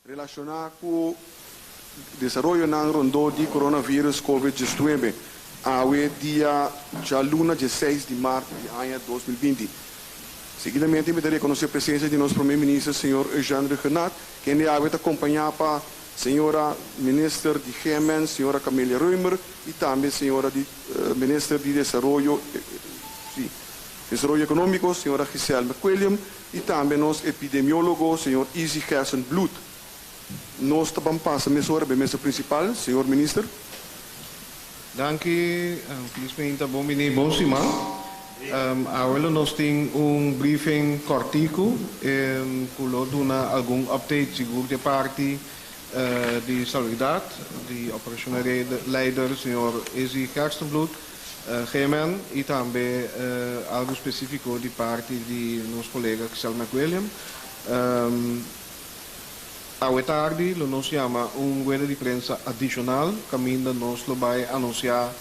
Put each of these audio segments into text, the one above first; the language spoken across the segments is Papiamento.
Relashoná ku desaroyonan rondó di coronavirus Covid 19, awe dia djaluna 16 di mart di aña 2020. Seguidamente mi ta rekonosé presensia di nos Promé Minister señor Eugène Rhuggenaath, kende awe ta kompañá pa señora Minister di GMN, señora Camelia Römer i tambe señora di Minister di Desaroyo sí Desaroyo Ekonómiko, señora Giselle McWilliam i tambe nos epidemiólogo señor Izzy Gerstenbluth. Nos ta ban pasa mesora b'e mesa prinsipal, señor Minister. Danki, felizmente bon bini, bon siman. Awe lo nos tin un briefing kòrtiku ku lo duna algun update sigur di e parti di salubridat di operacionele leider señor Izzy Gerstenbluth, GMN, i tambe algu spesífiko di parti di nos kolega Giselle McWilliam. Awe tardi lo nos yama un rueda di prensa adishonal kaminda nos lo bai anunsiá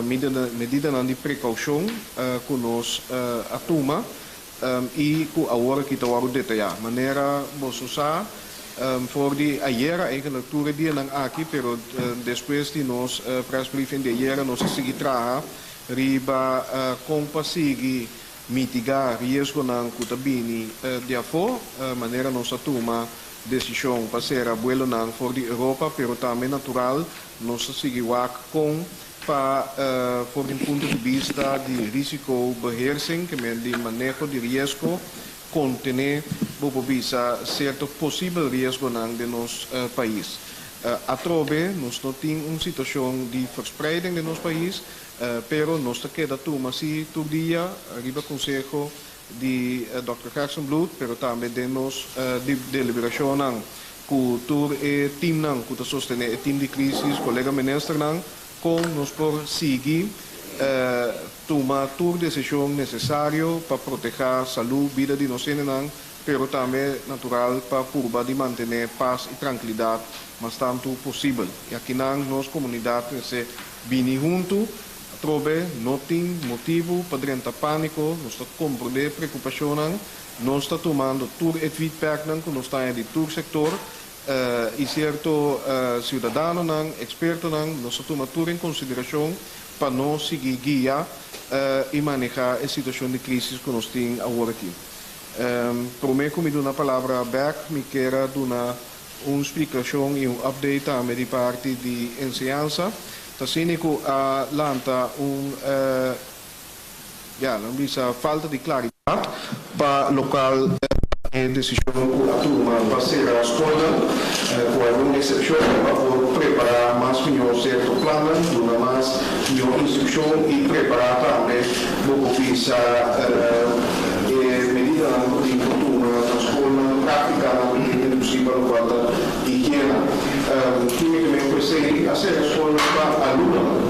medidanan di prekoushon ku nos a tuma i ku awor aki ta wòrdu detayá. Manera boso sa, for di ayera, eigenlik tur e dianan aki, pero despues di nos press briefing di ayera nos a sigui traha riba kon pa sigui mitigá riesgonan ku ta bini di afó, manera nos a tuma desishon pa sera buelonan for di Europa, pero tambe natural nos ta sigui wak kon pa for di un punto di bista di risicobeheersing, ke men di maneho di riesgo, kontené bo por bisa sierto posibel riesgonan den nos pais. Atrobe nos no tin un situashon di verspreiding den nos pais, Pero nos ta keda tuma si tur dia riba konseho di Dòkter Gerstenbluth, pero tambe den nos deliberashonnan ku tur e timnan ku ta sostené e tim di krísis, kolega ministernan, kon nos por sigui tuma tur desishon nesesario pa protehá salú, bida di nos hendenan, pero tambe natural pa purba di mantené pas i trankilidat mas tantu posibel. I akinan nos komunidat mester Bini huntu, atrobe no tin motibu pa drenta pániko, nos ta komprondé preokupashonnan, nos ta tumando tur e feedbacknan ku nos ta haña di tur sektor i sierto siudadanonan, ekspertonan, nos ta tuma tur en konsiderashon pa nos sigui guia i manehá e situashon di krísis ku nos tin awor aki. Promé ku mi duna palabra bèk, mi kier a duna Un splikashon i un update tambe di parti di enseñansa. Ta asina ku a lanta un, ya, nan bisa falta di klaridat pa lokal e desishon ku a tuma pa sera skolnan, ku algun eksepshon, pa por prepará mas mihó sierto plannan, duna mas mihó instrukshon i prepará tambe bo por bisa e medidanan ku tin ku tuma na skolnan, práktikanan ku tin introdusí pa lokual ta higiena. Kímikamente ku esei a sera skolnan pa alumnonan.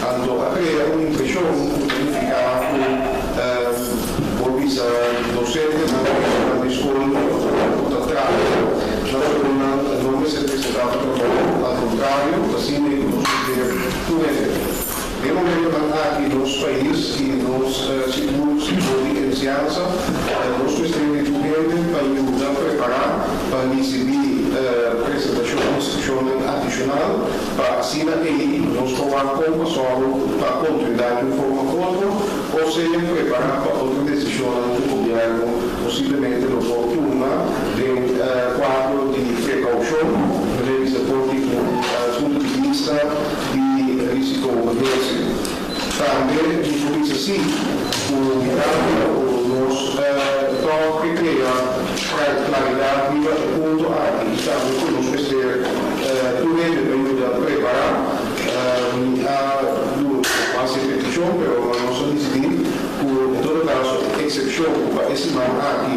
Anto a krea un impreshon ku ta nifiká ku por bisa dosentenan ku ta di skol ku ta traha na skolnan no mester presentá pa trabou, al kontrario, ta asina ku nos mester tur hende. Den momentonan aki nos pais i nos sigur sektor di enseñansa nos mester di tur hende pa yuda prepará pa risibí presentashon instrukshonnan adishonal pa asina ei nos por wak kon pa sòru pa kontinuidat di un forma òf otro o sea prepará pa otro desishonnan ku gobièrnu posiblemente lo por tuma den kuadro di prekoushon, revisa por di un punto di bista di risicobeheersing. Tambe mi por bisa si cu mirando cu nos toch ke crea claridad riba e punto aki y tambe cu nos mester tur hende pa yuda prepara, mi a duna mas repeticion pero nos a dicidi cu en todo caso e excepcion cu pa e siman aki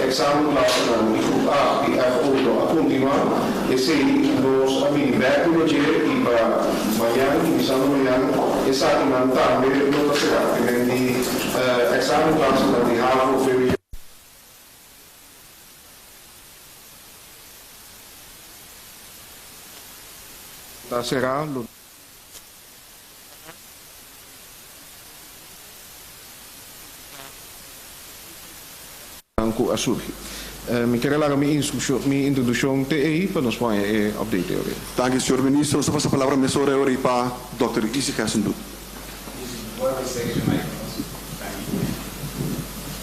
examenklasenan di groep A y F no a continua. Esei nos a bini bek riba dje i pa mañan, kuminsando mañan, esakinan tambe lo ta será. Primer di eksamen klasenan di havo, vwo. Ta será, lo. Ku a surgi. Mi ker a laga mi instrukshon, mi introdushon te ei pa nos por haña e update ei oke. Danki señor Minister. Nos ta pasa palabra mesora e ora ei pa Dòkter Izzy Gerstenbluth.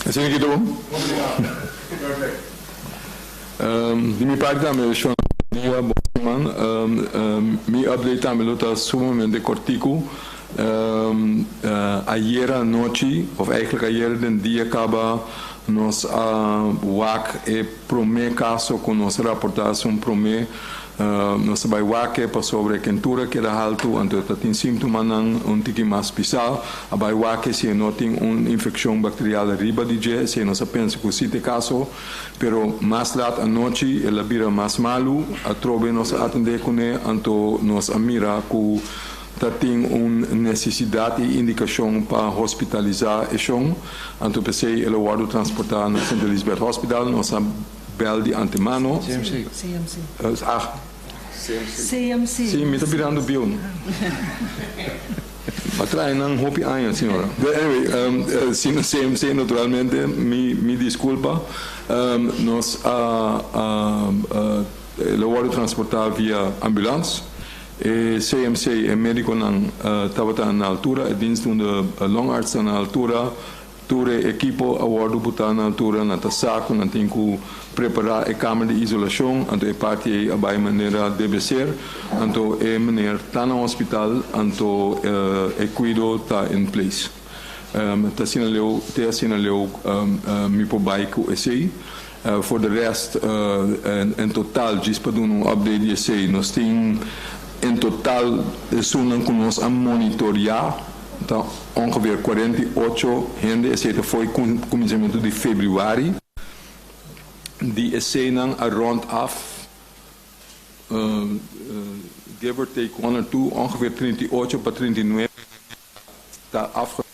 Asina ki ta bon? Di mi parti tambe shon dia, bon siman. Mi update tambe lo ta sumamente kortiku. Ayera anochi, of eigenlijk ayera den dia kaba nos a wak e prome kaso ku nos a raporta esun prome. Nos a bai wak e pasobra e kentura keda haltu, anto e ta tin síntomanan un tiki mas pisá. A bai wak e si e no tin un infekshon bakterial riba di dje, esei nos a pensa ku si ta e kaso. Pero mas lat anochi el a bira mas malu, atrobe nos a atendé kuné, anto nos a mira ku ta tin un nesesidat i indikashon pa hospitalisá e shon, anto p'esei el a wòrdu transportá na Sint Elisabeth Hospital. Nos a bèl di antemano. CMC. Ah. CMC. Sí, mi ta birando bieu. A trae nan hopi aña, señora. Anyway, si na CMC naturalmente, mi mi disculpa. Nos a el a wòrdu transportá via ambulans. E CMC, e médikonan tabata na altura, e dienst unda longarts ta na altura. Tur e ekipo a wòrdu butá na altura, nan ta sa ku nan tin ku prepará e kamer di isolashon, anto e parti ei a bai manera debe ser, anto e meneer ta na hospital, anto e kuido ta in place. Ta asina leu, te asina leu mi por bai ku esei. For de rest, en total, djis pa duna un update di esei, nos tin en total esunnan ku nos a monitoriá ta ongeveer 48 hende, esei ta fo'i kuminsamentu di febrüari. Di eseinan a rond af, give or take one or two, ongeveer 38 pa 39 ta afge.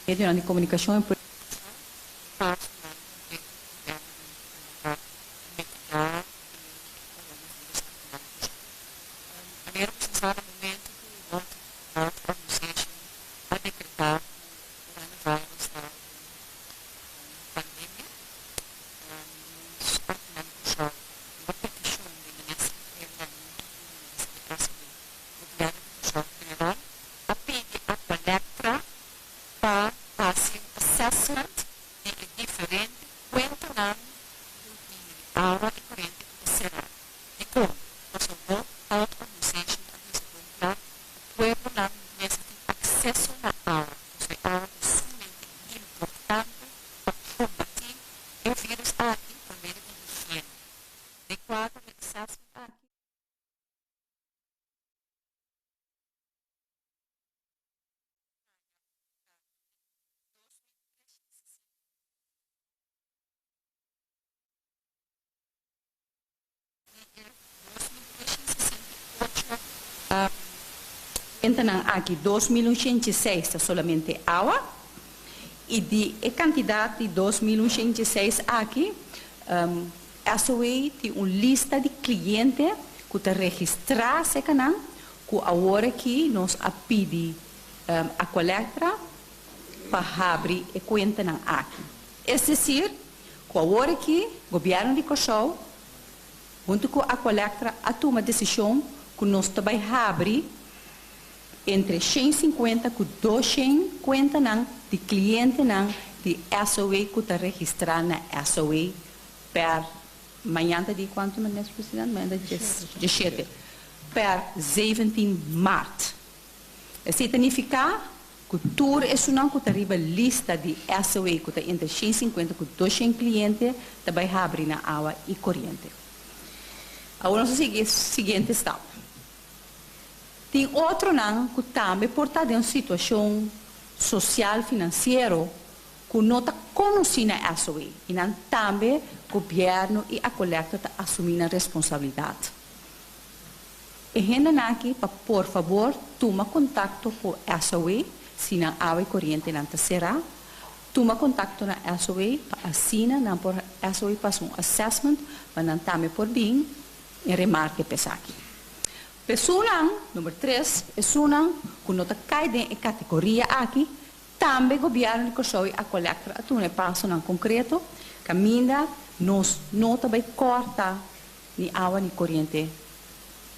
Medionan di komunikashon e Cuentanan aki 2106 ta solamente awa y di e cantidad di 2106 aki SOA tin un lista di cliente cu ta registra cerca nan cu awor aki nos a pidi Aqualectra pa habri e cuentanan aki. Es decir, cu awor aki Gobierno di Corsou hunto cu Aqualectra a tuma decision cu nos ta bay habri. Entre 150 ku 200 kuentanan di klientenan di SOA ku ta registrá na SOA per mañan ta di kuantu, meneer presidente? Mañan ta 17. Per 17 mart. Esei ta nifiká ku tur esunnan ku ta riba lista di SOA ku ta entre 150 ku 200 kliente ta bai habri na awa i koriente. Awor nos a sigui e siguiente stap. Tin otronan ku tambe por ta den un situashon sosial finansiero ku no ta konosí na SOA i nan tambe gobièrnu i Aqualectra ta asumí nan responsabilidat. E hendenan aki pa por fabor tuma kontakto ku SOA si nan awa i korientenan ta será. Tuma kontakto na SOA pa asina nan por SOA pasa un assessment pa nan tambe por bin en remarke pa esaki. Personanan, number tres, esunnan ku no ta kai den e kategoria aki, tambe Gobièrnu di Kòrsou i Aqualectra a tuma e pasonan konkreto kaminda nos no ta bai kòrta ni awa ni koriente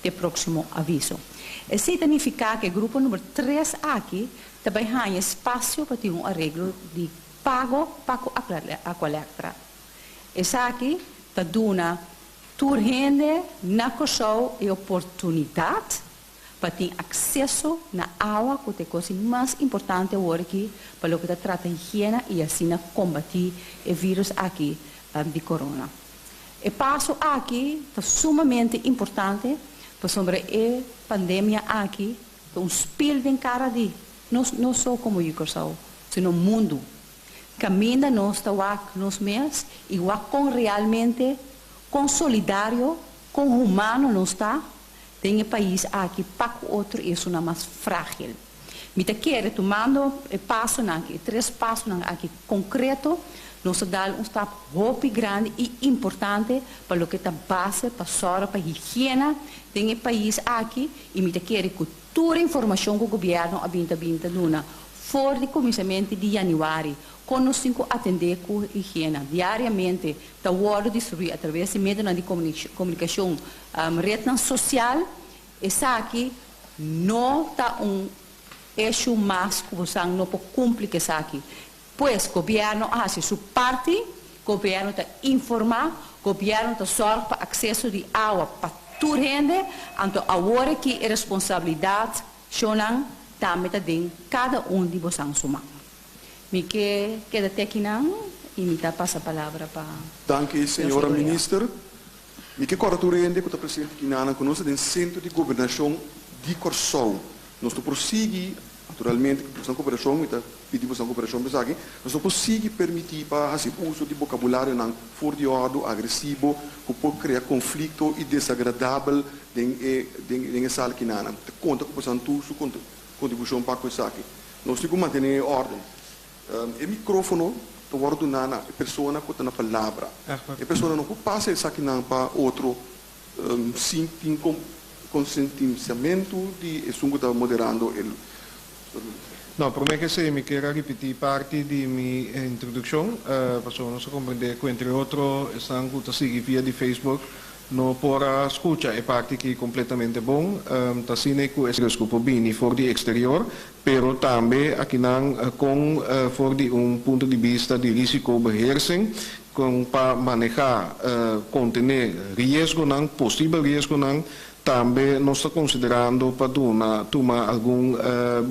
te próksimo aviso. Esei ta nifiká ku e grupo number tres aki ta bai haña espasio pa tin un areglo di pago pa ku Aqualectra. Esaki ta duna tur hende na Kòrsou e oportunidat pa tin akseso na awa ku ta e kos mas importante awor aki pa loke ta trata higiena i asina kombatí e vírus aki di korona. E paso aki ta sumamente importante pasobra e pandemia aki ta un spil den kara di nos, no so komo yu Kòrsou, sino mundu. Kaminda nos ta wak nos mes i wak kon realmente, kon solidario, kon humano nos ta den e pais aki pa ku otro i esunnan mas frágil. Mi ta kere tumando e pasonan aki, e tres pasonan aki konkreto, nos ta dal un stap hopi grandi i importante pa loke ta base pa sòru pa higiena den e pais aki i mi ta kere ku tur informashon ku gobièrnu a bin ta bin ta duna for di kuminsamentu di yanüari kon nos tin ku atendé ku higiena diariamente ta wòrdu distribuí atraves di medionan di komunikashon, retnan sosial. Esaki no ta un issue mas ku bosan no por kumpli ku esaki. Pues gobièrnu a hasi su parti, gobièrnu ta informá, gobièrnu ta sòrg pa akseso di awa pa tur hende, anto awor aki e responsabilidat shonnan tambe ta den kada un di bosan su man. Mi ke keda te akinan i mi ta pasa palabra pa Danki señora Minister. Mi ke kòrda tur hende ku ta presente kinanan ku nos ta den sentro di gobernashon di Kòrsou. Nos no por sigui, naturalmente ku boso koperashon, mi ta pidi boso koperashon pa esaki, nos no por sigui permití pa hasi uso di bokabularionan for di òrdu, agresivo, ku por krea konflikto i desagradabel den e den e sal kinanan. Ta konta ku boso tur su kontribushon pa ku esaki. Nos tin ku mantené e òrden. E microfono ta wòrdu duná na e persona ku ta na palabra. E persona no por pasa esakinan pa otro sin tin konsentimiento di esun ku ta moderando e. No, promé ku esei mi kier a ripití parti di mi introdukshon, pasobra nos a komprendé ku entre otro esnan ku ta sigui via di Facebook no por a skucha e parti aki kompletamente bon. Ta asina ku e ku por bini for di eksterior, pero tambe akinan kon for di un punto di bista di risicobeheersing, kon pa manehá, kontené riesgonan, posibel riesgonan, tambe nos ta konsiderando pa duna tuma algun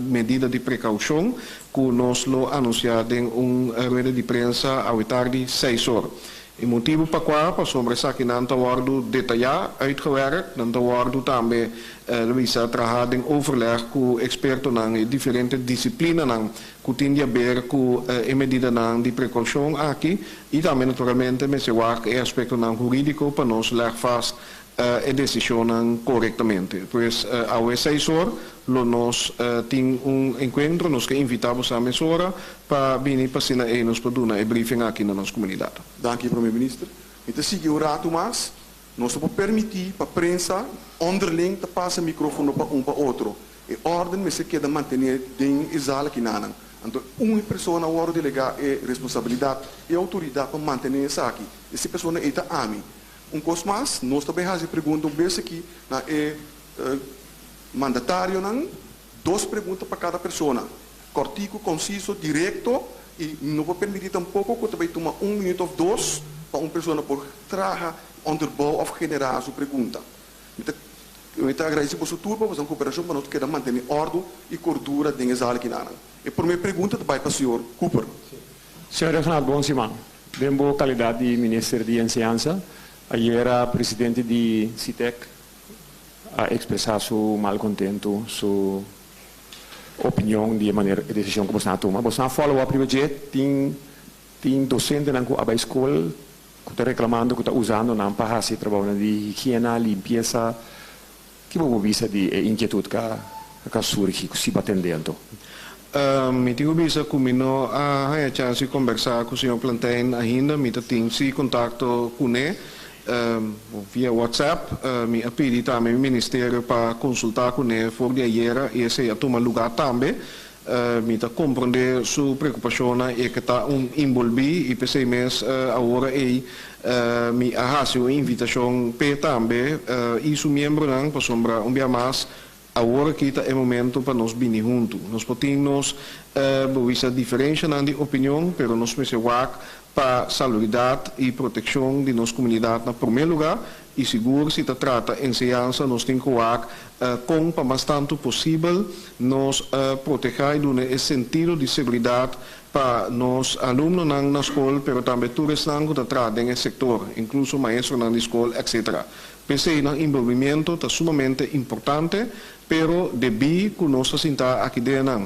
medida di prekoushon ku nos lo anunsiá den un rueda di prensa awe tardi seis or. E motibu pa kua, pasobra esakinan ta wòrdu detayá, uitgewerkt, nan ta wòrdu tambe, lo bisa, trahá den overleg ku ekspertonan e diferente disiplinanan ku tin di haber ku e medidanan di prekoushon aki i tambe naturalmente mester wak e aspektonan hurídiko pa nos lèg vast e desishonnan korektamente. Pues awe seis or lo nos tin un enkuentro, nos ke invitá bo sa mesora pa bini pa asina ei nos por duna e briefing aki na nos komunidat. Danki Prome Minister. Mi ta sigui un ratu mas. Nos no por permití pa prensa onderling ta pasa microfono pa un pa otro. E orden mester keda mantené den e zaal akinanan. Anto un persona a wòrdu delegá e responsabilidat i outoridat pa mantené esaki. Ese persona ei ta ami. Un kos mas, nos ta bay hasi pregunta un bes aki na e mandatarionan. Dos pregunta pa kada persona. Kòrtiku, konsiso, direkto i no por permití tampoko ku ta bai tuma un minüt òf dos pa un persona por traha, onderbouw òf generá su pregunta. Mi ta mi ta agradesí boso tur pa boso koperashon pa nos keda mantené òrdu i kordura den e zal akinanan. E promé pregunta ta bai pa señor Cooper. Señor Rhuggenaath, bon siman. Den bo kalidat di Minister di Enseñansa, ayera presidente di SITEK a ekspresá su malkontentu, su opinion di e manera, e desishon ku boso a tuma. Boso a follow up riba dje? Tin tin dosentenan ku a bai skol ku ta reklamando ku ta usando nan pa hasi e trabounan di higiena, limpiesa. Ki bo por bisa di e inkietut ka ka surgi ku si bo atendé anto? Mi tin ku bisa ku mi no a haña chans di kombersá ku señor Plantijn ainda. Mi ta tin si kontakto kuné via WhatsApp. Mi a pidi tambe mi ministerio pa konsultá kuné for di ayera i esei a tuma lugá tambe. Mi ta komprondé su preokupashonnan i e ke ta un inbolbí i p'esei mes awor ei mi a hasi un invitashon p'e tambe i su miembronan pasobra un bia mas awor aki ta e momento pa nos bini huntu. Nos por tin nos bo bisa diferenshanan di opinion pero nos mester wak pa salubridat i protekshon di nos komunidat na promé lugá i sigur si ta trata enseñansa nos tin ku wak kon pa mas tantu posibel nos protehá i duna e sentido di seguridat pa nos alumnonan na skol pero tambe tur esnan ku ta traha den e sektor, inkluso maestronan di skol etc. P'esei nan inbolbimiento ta sumamente importante pero debí ku nos ta sintá aki den nan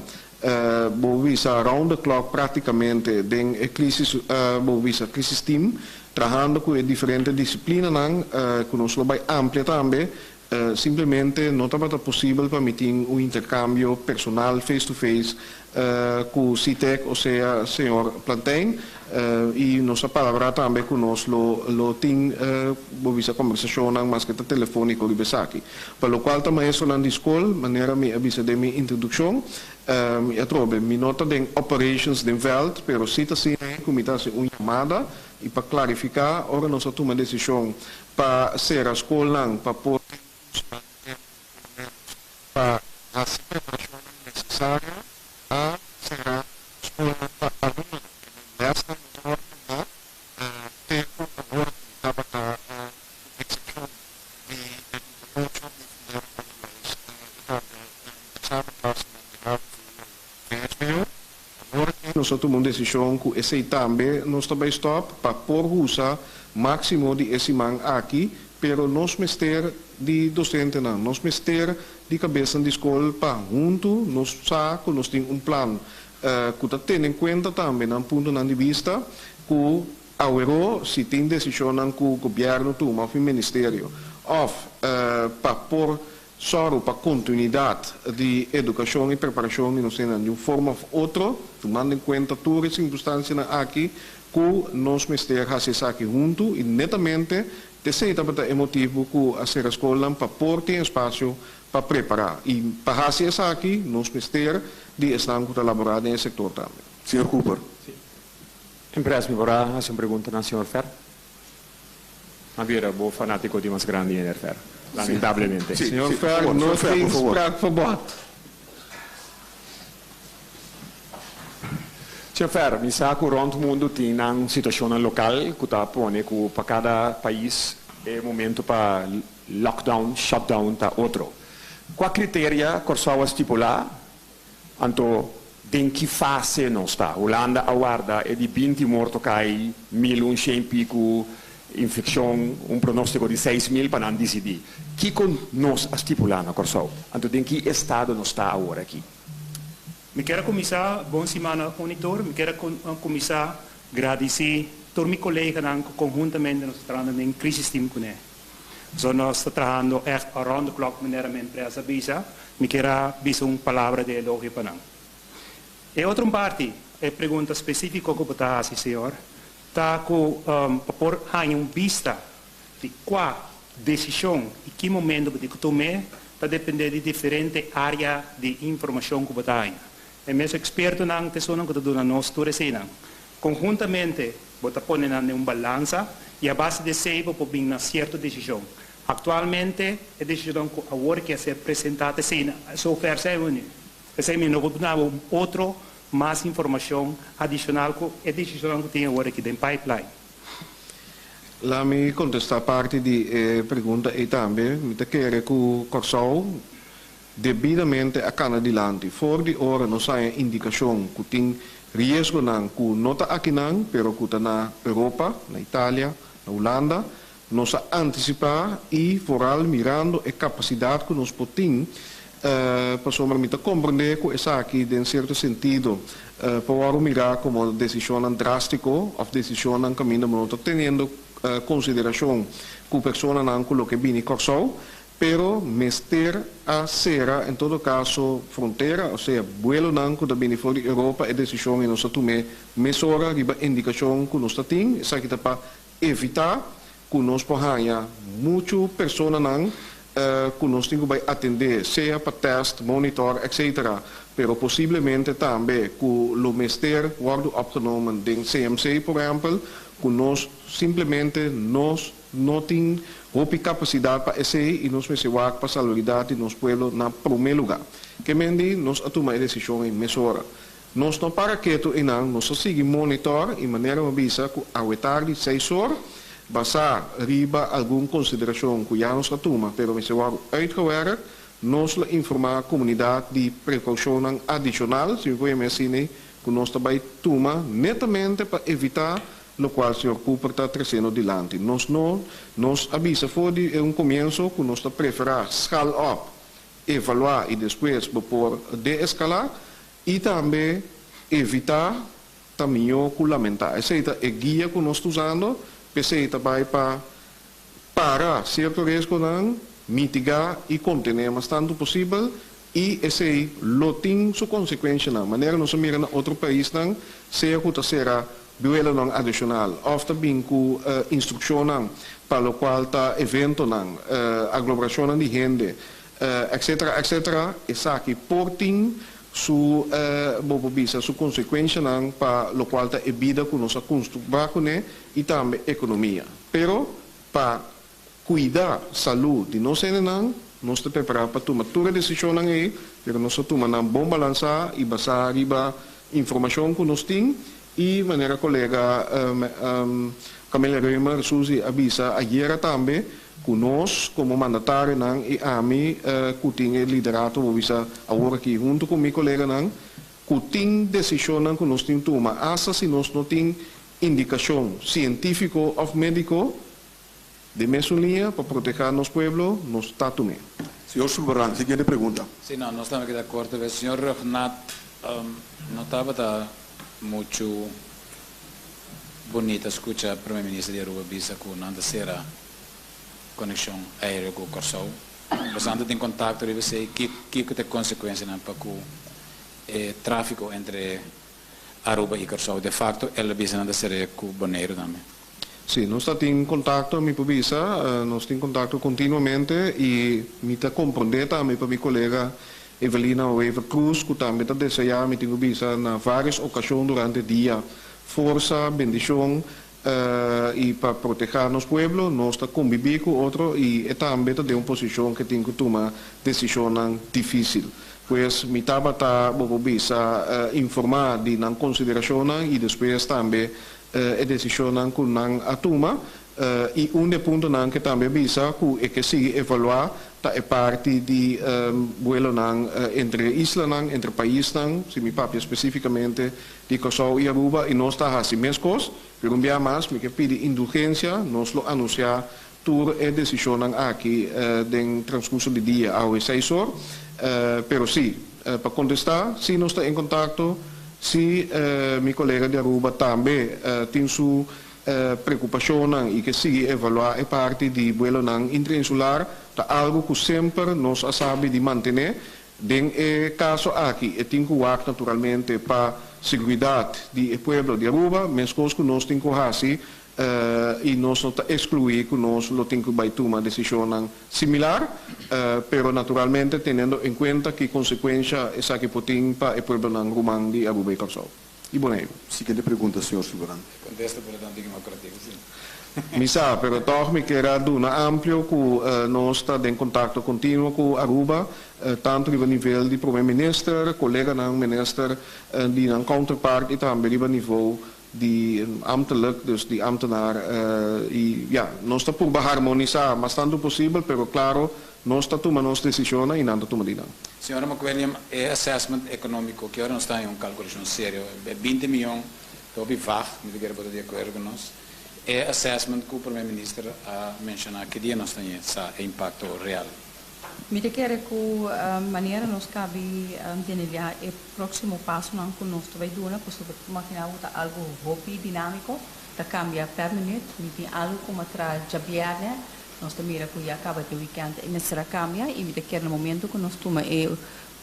Bo bisa round the clock práktikamente den e crisis bo bisa crisis team trahando ku e diferente disiplinanan ku nos lo bai amplia tambe. Simplemente no tabata posibel pa mi tin un interkambio personal face to face ku SITEK osea señor Plantijn i nos a palabrá tambe ku nos lo lo tin bo bisa kombersashonnan maske ta telefóniko riba esaki. Pa lokual ta maestronan di skol, manera mi a bisa den mi introdukshon, mi atrobe mi no ta den operations den vèlt, pero si ta asina ku mi ta hasi un yamada i pa klarifiká ora nos a tuma desishon pa sera skolnan pa por tin un siman di tempu por lo ménos pa hasi preparashonnan nesesario a sera skolnan pa alumnonan. Lèsnan no ta wòrdu tumá te ku awor aki tabata ku eksepshon di e ocho di fundero onderwijs i tambe examenklasnan di havo, vwo i vsbo. Awor aki nos a tuma un desishon ku esei tambe nos ta bai stòp pa por usa máksimo di e siman aki, pero nos mester di dosentenan, nos mester di kabesnan di skol pa huntu nos sa ku nos tin un plan ku ta tene en kuenta tambe nan puntonan di bista ku aweró si tin desishonnan ku gobièrnu tuma òf e ministerio òf pa por sòru pa kontinuidat di edukashon i preparashon di nos hendenan di un forma òf otro, tumando en kuenta tur e sirkunstansianan aki ku nos mester hasi esaki huntu i netamente t'esei tabata e motibu ku a sera skolnan pa por tin espasio pa prepará i pa hasi esaki nos mester di esnan ku ta laborá den e sektor tambe. Señor Cooper. Sí. Empresa, mi por a hasi un pregunta na señor Fer? A bira bo fanátiko di mas grandi, meneer Fer. Lamentablemente. Sí, Señor sí, Fer, por favor, no señor Fer, tin por favor. spraakverbod. Señor Fer, mi sa ku rònt mundu tin nan situashonnan lokal ku ta pone ku pa kada pais e momento pa Lockdown, shutdown ta otro. Kua kriteria Kòrsou a stipulá? Anto den ki fase nos ta? Hulanda a warda e di 20 morto kai, 1100 piku infekshon, un pronóstiko di 6000 pa nan disidí. Kiko nos a stipulá na Kòrsou? Anto den ki estado nos ta awor aki? Mi kier a kuminsá, bon simana Onitor, mi kier a kuminsá gradisí tur mi koleganan ku konhuntamente nos ta trahando den Crisis Team kuné. So nos ta trahando ègt around the clock manera mi empresa a bisa. Mi kier a bisa un palabra di elogio pa nan. E otro un parti, e pregunta spesífiko ku bo ta hasi, señor, ta ku pa por haña un bista di kua desishon i ki momento bo tin ku tum'é ta dependé di diferente área di informashon ku bo ta haña. E mes ekspertonan ta esunnan ku ta duna nos tur eseinan. Konhuntamente bo ta pone nan den un balansa i a base di esei bo por bin na sierto desishon. Aktualmente e desishonnan ku awor ke a ser presentá ta esei, sofer sa e uni. Esei mi no por duna un otro mas informashon adishonal ku e desishonnan ku tin awor aki den pipeline. Laat mi kontestá parti di e pregunta ei tambe. Mi ta kere ku Kòrsou debidamente a kana dilanti. For di ora nos haña indikashon ku tin riesgonan ku no ta akinan, pero ku ta na Europa, na Italia, na Hulanda, nos a antisipá i vooral mirando e kapasidat ku nos por tin, pasobra mi ta komprendé ku esaki den sierto sentido por wòrdu mirá komo desishonnan drástiko òf desishonnan kaminda bo no ta teniendo konsiderashon ku personanan ku loke bini Kòrsou, pero mester a sera en todo kaso frontera, osea buelonan ku ta bini for di Europa. E desishon ei nos a tum'é mesora riba indikashon ku nos ta tin, esaki ta pa evitá ku nos por haña muchu personanan ku nos tin ku bai atendé, sea pa tèst, monitor, etcetera, pero posiblemente tambe ku lo mester wòrdu opgenomen den CMC, por ehèmpel, ku nos simplemente nos no tin hopi kapasidat pa esei i nos mester wak pa salubridat di nos pueblo na promé lugá. Ke men di nos a tuma e desishon ei mesora. Nos no para ketu einan, nos a sigui monitor i manera mi a bisa ku awe tardi seis or, basá riba algun konsiderashon ku ya nos a tuma pero mester wòrdu uitgewerkt, nos lo informá komunidat di prekoushonnan adishonal, si mi por yama asina, ku nos ta bai tuma netamente pa evitá lokual señor Cooper ta tresiendo dilanti. Nos no, nos a bisa for di un komienso ku nos ta preferá schaal op, evaluá i despues bo por deeskalá i tambe evitá ta mihó ku lamentá. Esei ta e guia ku nos ta usando, p'esei ta bai pa para sierto riesgonan, mitigá i kontené mas tantu posibel i esei lo tin su konsekuenshanan, manera nos a mira na otro paisnan, sea ku ta sera buelonan adishonal òf ta bin ku instrukshonnan pa lokual ta eventonan, aglomerashonnan di hende, etcetera, etcetera, esaki por tin su, bo por bisa, su konsekuenshanan pa lokual ta e bida ku nos a konstruá kuné i tambe ekonomia. Pero pa kuida salú di nos hendenan, nos ta prepará pa tuma tur e desishonnan ei, pero nos ta tuma nan bon balansá i basá riba informashon ku nos tin i manera kolega Camelia Römer, Suzy, a bisa ayera tambe ku nos komo mandatarionan i ami ku tin e liderato bo bisa awor aki huntu ku mi koleganan ku tin desishonnan ku nos tin tuma asta si nos no tin indikashon sientífiko òf médiko. Den mesun liña, pa protehá nos pueblo, nos ta tum'é. Señor Sulvaran, siguiente pregunta. Sí, no, nos tambe keda korto bes. Señor Rhuggenaath, no tabata muchu bunita skucha Prome Minister di Aruba bisa ku nan ta sera konekshon aereo ku Kòrsou. Bastante tin kontakto riba esei. Kiko ta e konsekuensianan pa ku e tráfiko entre Aruba i Kòrsou? De fakto el a bisa nan ta ser'é ku Boneiru tambe. Sí, nos ta tin kontakto, mi por bisa, nos tin kontakto kontinuamente i mi ta komprondé tambe pa mi kolega Evelina Wever Croes ku tambe ta deseá, mi tin ku bisa, na vários okashon durante dia forsa, bendishon i pa protehá nos pueblo. Nos ta kombibí ku otro i e tambe ta den un posishon ku e tin ku tuma desishonnan difísil. Pues mi tabata, bo por bisa, informá di nan konsiderashonnan i despues tambe e desishonnan ku nan a tuma i un di e puntonan ke tambe a bisa ku e ke sigui evaluá ta e parti di buelonan entre e islanan, entre paisnan, si mi papia spesífikamente di Kòrsou i Aruba i nos ta hasi meskos, pero un bia mas mi ke pidi indulgensia, nos lo anunsiá tur e desishonnan aki den transkurso di dia awe seis or. Pero sí, pa kontestá, sí nos ta en kontakto, sí mi kolega di Aruba tambe tin su preokupashonnan i ke sigui evaluá e parti di buelonan interinsular, ta algu ku semper nos a sabi di mantené. Den e kaso aki e tin ku wak naturalmente pa seguridat di e pueblo di Aruba, meskos ku nos tin ku hasi i nos no ta ekskluí ku nos lo tin ku bai tuma desishonnan similar, pero naturalmente teniendo en kuenta ki konsekuensha esaki por tin pa e pueblonan ruman di Aruba i Kòrsou i Boneiru. Siguiente pregunta, señor Sulvaran. Kontesta por lo tanto democratico, si. Mi sa, pero toch mi kier a duna amplio cu nos ta den contacto continuo cu Aruba, tanto riba nivel di Prome Minister, coleganan minister di nan counterpart y tambe riba nivo di ambtelijk, dus di ambtenaar. Y ya, nos ta purba harmonisa mas tanto posibel, pero claro, nos ta tuma nos decisionnan y nan ta tuma di nan. Señora McWilliam, e assessment economico, ki ora nos ta haña un calculacion serio? E 20 miyon ta hopi vaag, mi ta kere bo ta di acuerdo cu nos. E assessment cu Prome Minister a menciona, ki dia nos ta haña sa e impacto real? Mi ta kere cu manera nos cabi denelia e proximo pasonan cu nos ta bay duna, pasobra imagina bo ta algo hopi dinamico, ta cambia per minuut. Mi tin algo cu mi a traha djabierne, nos ta mira cu ya caba te weekend e mester a cambia y mi ta kere na momento cu nos tuma e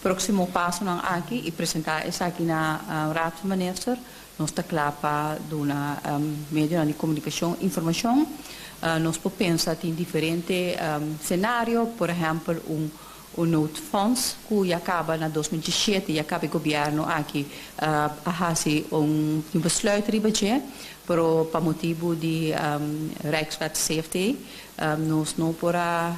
proximo pasonan aki y presenta esaki na Raad van Minister, Nos ta kla pa duna medionan di komunikashon informashon. Nos por pensa tin diferente senario, por ehèmpel un un noodfonds ku ya kaba na 2017, ya kaba e gobièrnu aki a hasi un besluit riba dje, pero pa motibu di Rijkswet CFT Nos no por a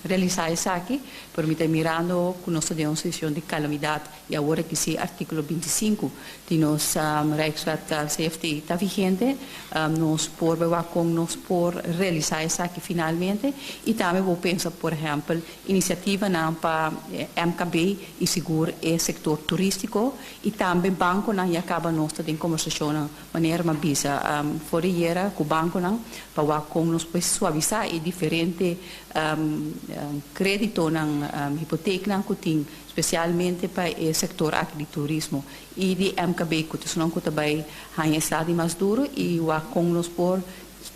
realisá esaki, pero mi ta mirando ku nos ta den un situashon di kalamidat i awor aki si artíkulo 25 di nos Rijkswet CFT ta vigente, nos por bai wak kon nos por realisá esaki finalmente i tambe bo pensa por ehèmpel inisiativanan pa MKB i sigur e sektor turístiko i tambe bankonan ya kaba nos ta den kombersashonnan. Manera mi a bisa for di yera ku bankonan pa wak kon nos por suavisá e diferente kréditonan, hipoteknan ku tin spesialmente pa e sektor aki di turismo i di MKB ku ta esunnan ku ta bai haña e sla di mas duru i wak kon nos por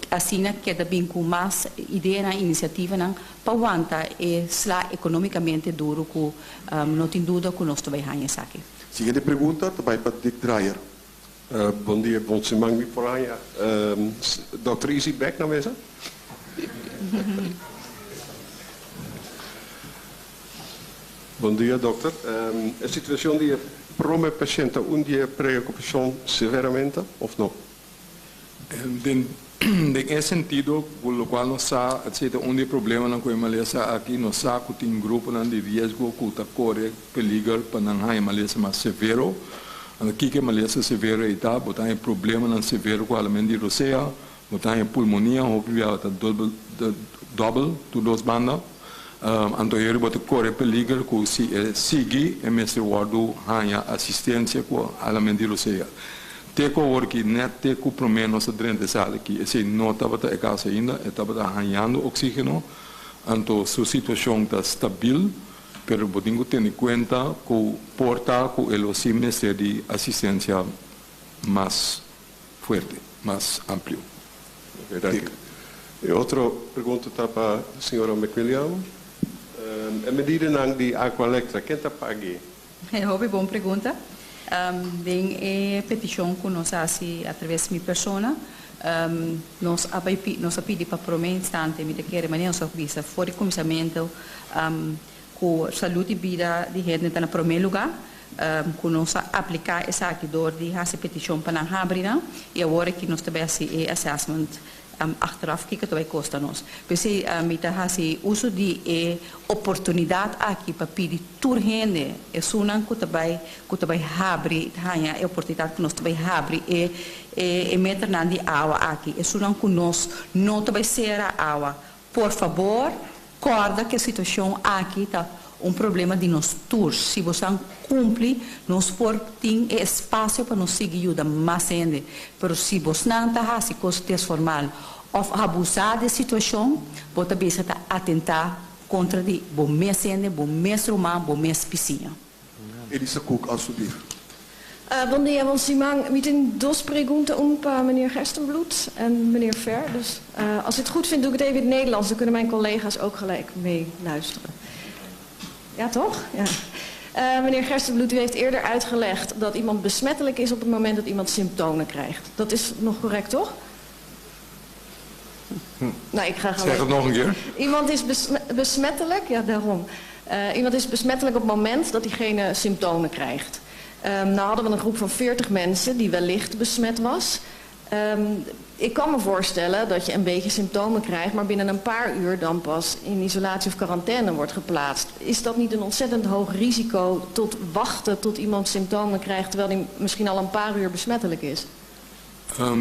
asina keda bin ku mas ideanan, inisiativanan pa wanta e sla ekonómikamente duru ku no tin duda ku nos ta bai haña esaki. Siguiente pregunta ta bai pa Dick Drayer. Bon dia, bon siman mi por haña Dòkter Izzy bek na mesa? Bon dia dòkter. E situashon di e prome pashent ta un di e preokupashon severamente òf no? Den e sentido ku lokual nos sa esei ta un di e problemanan ku e malesa aki, nos sa ku tin gruponan di riesgo ku ta kore peliger pa nan haña malesa mas severo. Anto kiko e malesa severo ei ta? Bo ta haña problemanan severo ku halament di rosea, bo ta haña pulmonia, hopi biaha ta dòbel tur dos banda. Anto heri bo ta kore peliger ku si e sigui e mester wòrdu haña asistensia ku halament di rosea. Te ku awor ki nèt te ku promé nos a drenta e sala aki, esei no tabata e kaso ainda, e tabata hañando oksígeno, anto su situashon ta stabil, pero bo tin ku tene kuenta ku por ta ku e lo si mester di asistensia mas fuerte, mas amplio. Oké, danki. E otro pregunta ta pa señora McWilliam. E medidanan di Aqualectra, ken ta pag'é? Hopi bon pregunta. Den e peticion cu nos a haci atraves mi persona, nos a bay nos a pidi pa prome instante, mi ta kere manera nos a bisa for di cuminsamento cu salud y bida di hende ta na prome lugar, cu nos a aplica esaki door di haci peticion pa nan habri nan y awor aki nos ta bay haci e assessment Achteraf kiko ta bai kosta nos. P'esei mi ta hasi uso di e oportunidat aki pa pidi tur hende, esunnan ku ta bai ku ta bai habri ta haña e oportunidat ku nos ta bai habri e e meternan di awa aki, esunnan ku nos no ta bai sera awa, por fabor Kòrda ku e situashon aki ta un problema di nos tur. Si bosan kumpli, nos por tin e espasio pa nos sigui yuda mas hende. Pero si bosnan ta hasi kos desformal òf abusá di e situashon, bo ta bisa ta atentá kontra di bo mes hende, bo mes ruman, bo mes bisiña. Elisa Koek, alstublieft. Bon dia, bon siman. Mi tin dos pregunta, un pa meneer Gerstenbluth en meneer Ver. Dus als u het goed vindt doe ik het even in het Nederlands, dan kunnen mijn collega's ook gelijk mee luisteren. Ja, toch? Ja. Meneer Gerstenbluth, u heeft eerder uitgelegd dat iemand besmettelijk is op het moment dat iemand symptomen krijgt. Dat is nog correct, toch? Nou, ik ga Zeg het nog een keer. Iemand is besmettelijk, ja, daarom. Iemand is besmettelijk op het moment dat diegene symptomen krijgt. Nou hadden we een groep van 40 mensen die wellicht besmet was. Ik kan me voorstellen dat je een beetje symptomen krijgt, maar binnen een paar uur dan pas in isolatie of quarantaine wordt geplaatst. Is dat niet een ontzettend hoog risico tot wachten tot iemand symptomen krijgt, terwijl die misschien al een paar uur besmettelijk is?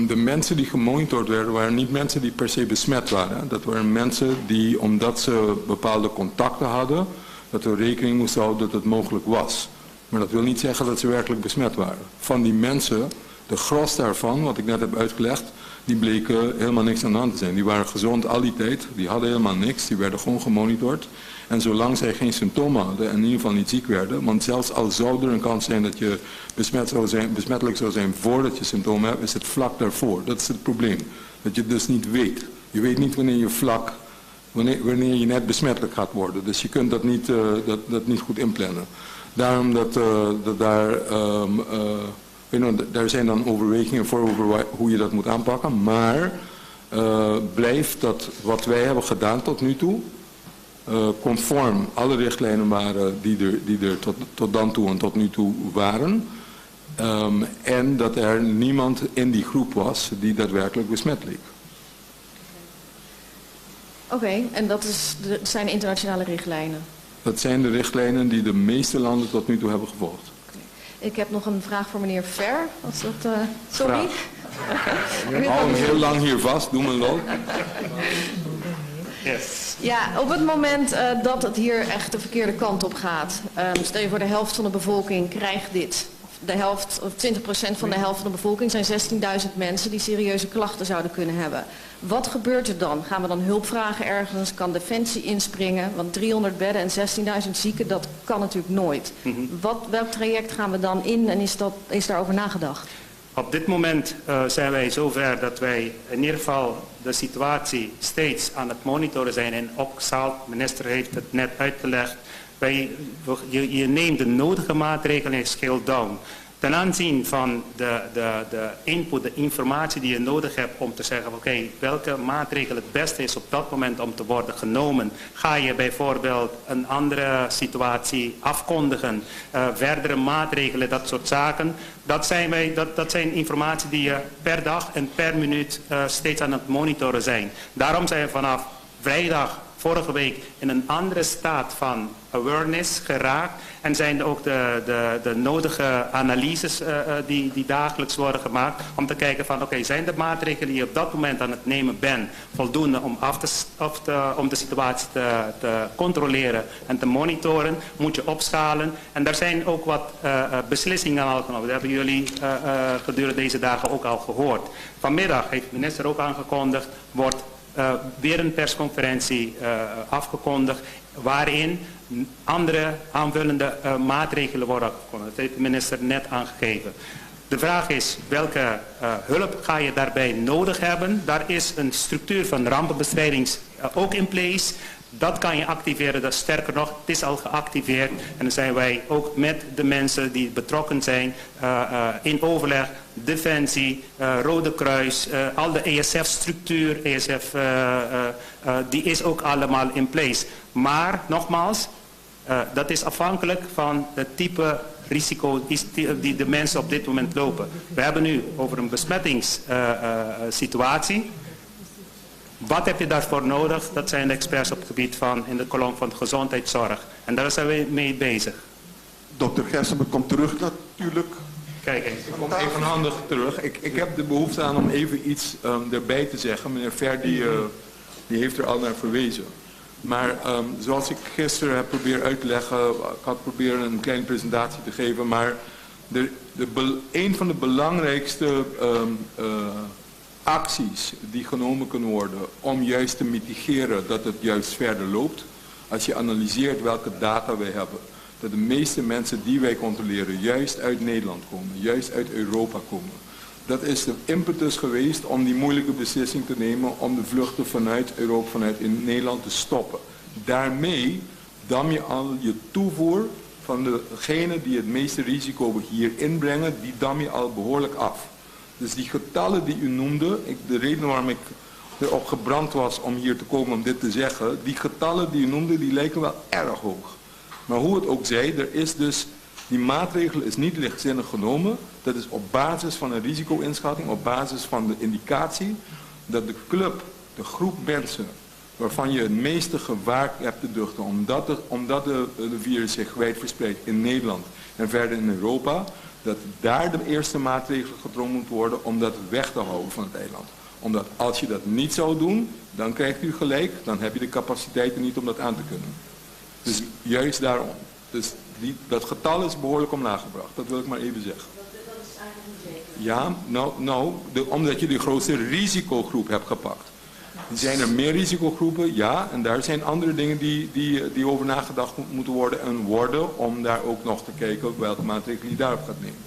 De mensen die gemonitord werden, waren niet mensen die per se besmet waren. Dat waren mensen die, omdat ze bepaalde contacten hadden, dat we rekening moesten houden dat het mogelijk was. Maar dat wil niet zeggen dat ze werkelijk besmet waren. Van die mensen, de gros daarvan, wat ik net heb uitgelegd, die bleken helemaal niks aan de hand te zijn. Die waren gezond al die tijd, die hadden helemaal niks, die werden gewoon gemonitord. En zolang zij geen symptomen hadden en in ieder geval niet ziek werden, want zelfs al zou er een kans zijn dat je besmet zou zijn, besmettelijk zou zijn voordat je symptomen hebt, is het vlak daarvoor. Dat is het probleem. Dat je het dus niet weet. Je weet niet wanneer je vlak, wanneer, wanneer je net besmettelijk gaat worden. Dus je kunt dat niet, dat niet goed inplannen. Daarom dat daar, daar zijn dan overwegingen voor over hoe je dat moet aanpakken. Maar blijft dat wat wij hebben gedaan tot nu toe, conform alle richtlijnen waren die er tot dan toe en tot nu toe waren. En dat er niemand in die groep was die daadwerkelijk besmet leek. Oké, en dat zijn internationale richtlijnen? Dat zijn de richtlijnen die de meeste landen tot nu toe hebben gevolgd. Okay. Ik heb nog een vraag voor meneer Ver. Was dat, sorry? Hou hem heel lang hier vast, doe me lol. Yes. Ja, op het moment dat het hier echt de verkeerde kant op gaat. Stel je voor, de helft van de bevolking krijgt dit. De helft, of 20% van de helft van de bevolking zijn 16.000 mensen die serieuze klachten zouden kunnen hebben. Wat gebeurt er dan? Gaan we dan hulp vragen ergens? Kan Defensie inspringen? Want 300 bedden en 16.000 zieken, dat kan natuurlijk nooit. Welk traject gaan we dan in en is daarover nagedacht? Op dit moment zijn wij zover dat wij in ieder geval de situatie steeds aan het monitoren zijn. En ook de minister heeft het net uitgelegd. Je neemt de nodige maatregelen en scale down. Ten aanzien van de input, de informatie die je nodig hebt om te zeggen, oké, welke maatregel het beste is op dat moment om te worden genomen. Ga je bijvoorbeeld een andere situatie afkondigen, verdere maatregelen, dat soort zaken. Dat zijn informatie die je per dag en per minuut steeds aan het monitoren zijn. Daarom zijn we vanaf vrijdag vorige week in een andere staat van awareness geraakt. En zijn ook de nodige analyses die dagelijks worden gemaakt om te kijken van oké, zijn de maatregelen die je op dat moment aan het nemen bent voldoende om de situatie te controleren en te monitoren? Moet je opschalen? En daar zijn ook wat beslissingen al genomen. Dat hebben jullie gedurende deze dagen ook al gehoord. Vanmiddag heeft de minister ook aangekondigd, wordt weer een persconferentie afgekondigd waarin andere aanvullende maatregelen worden afgekondigd. Dat heeft de minister net aangegeven. De vraag is, welke hulp ga je daarbij nodig hebben? Daar is een structuur van rampenbestrijding ook in place. Dat kan je activeren, dat sterker nog, het is al geactiveerd. En dan zijn wij ook met de mensen die betrokken zijn in overleg, Defensie, Rode Kruis, al de ESF-structuur, ESF, die is ook allemaal in place. Maar, nogmaals, dat is afhankelijk van het type risico die de mensen op dit moment lopen. We hebben nu over een besmettingssituatie. Wat heb je daarvoor nodig? Dat zijn de experts op het gebied van, in de kolom van de gezondheidszorg. En daar zijn we mee bezig. Dokter Gerstenbluth komt terug natuurlijk. Kijk eens. Ik kom even handig terug. Ik heb de behoefte aan om even iets erbij te zeggen. Meneer Ver die heeft er al naar verwezen. Maar zoals ik gisteren heb proberen uit te leggen, ik had proberen een kleine presentatie te geven, maar een van de belangrijkste acties die genomen kunnen worden om juist te mitigeren dat het juist verder loopt, als je analyseert welke data wij hebben, dat de meeste mensen die wij controleren juist uit Nederland komen, juist uit Europa komen. Dat is de impetus geweest om die moeilijke beslissing te nemen om de vluchten vanuit Europa, vanuit in Nederland te stoppen. Daarmee dam je al je toevoer van degene die het meeste risico hier inbrengen, die dam je al behoorlijk af. Dus die getallen die u noemde, de reden waarom ik erop gebrand was om hier te komen om dit te zeggen, die getallen die u noemde, die lijken wel erg hoog. Maar hoe het ook zij, er is dus Die maatregel is niet lichtzinnig genomen. Dat is op basis van een risico-inschatting, op basis van de indicatie dat de club, de groep mensen waarvan je het meeste gevaar hebt te duchten, omdat de virus zich wijd verspreidt in Nederland en verder in Europa, dat daar de eerste maatregelen getroffen moet worden om dat weg te houden van het eiland. Omdat als je dat niet zou doen, dan krijgt u gelijk, dan heb je de capaciteiten niet om dat aan te kunnen. Dus juist daarom. Dus dat getal is behoorlijk omlaag gebracht, dat wil ik maar even zeggen. Dat is eigenlijk niet zeker. Ja, nou, omdat je de grootste risicogroep hebt gepakt. Zijn er meer risicogroepen? Ja, en daar zijn andere dingen die over nagedacht moeten worden en worden om daar ook nog te kijken welke maatregelen je daarop gaat nemen.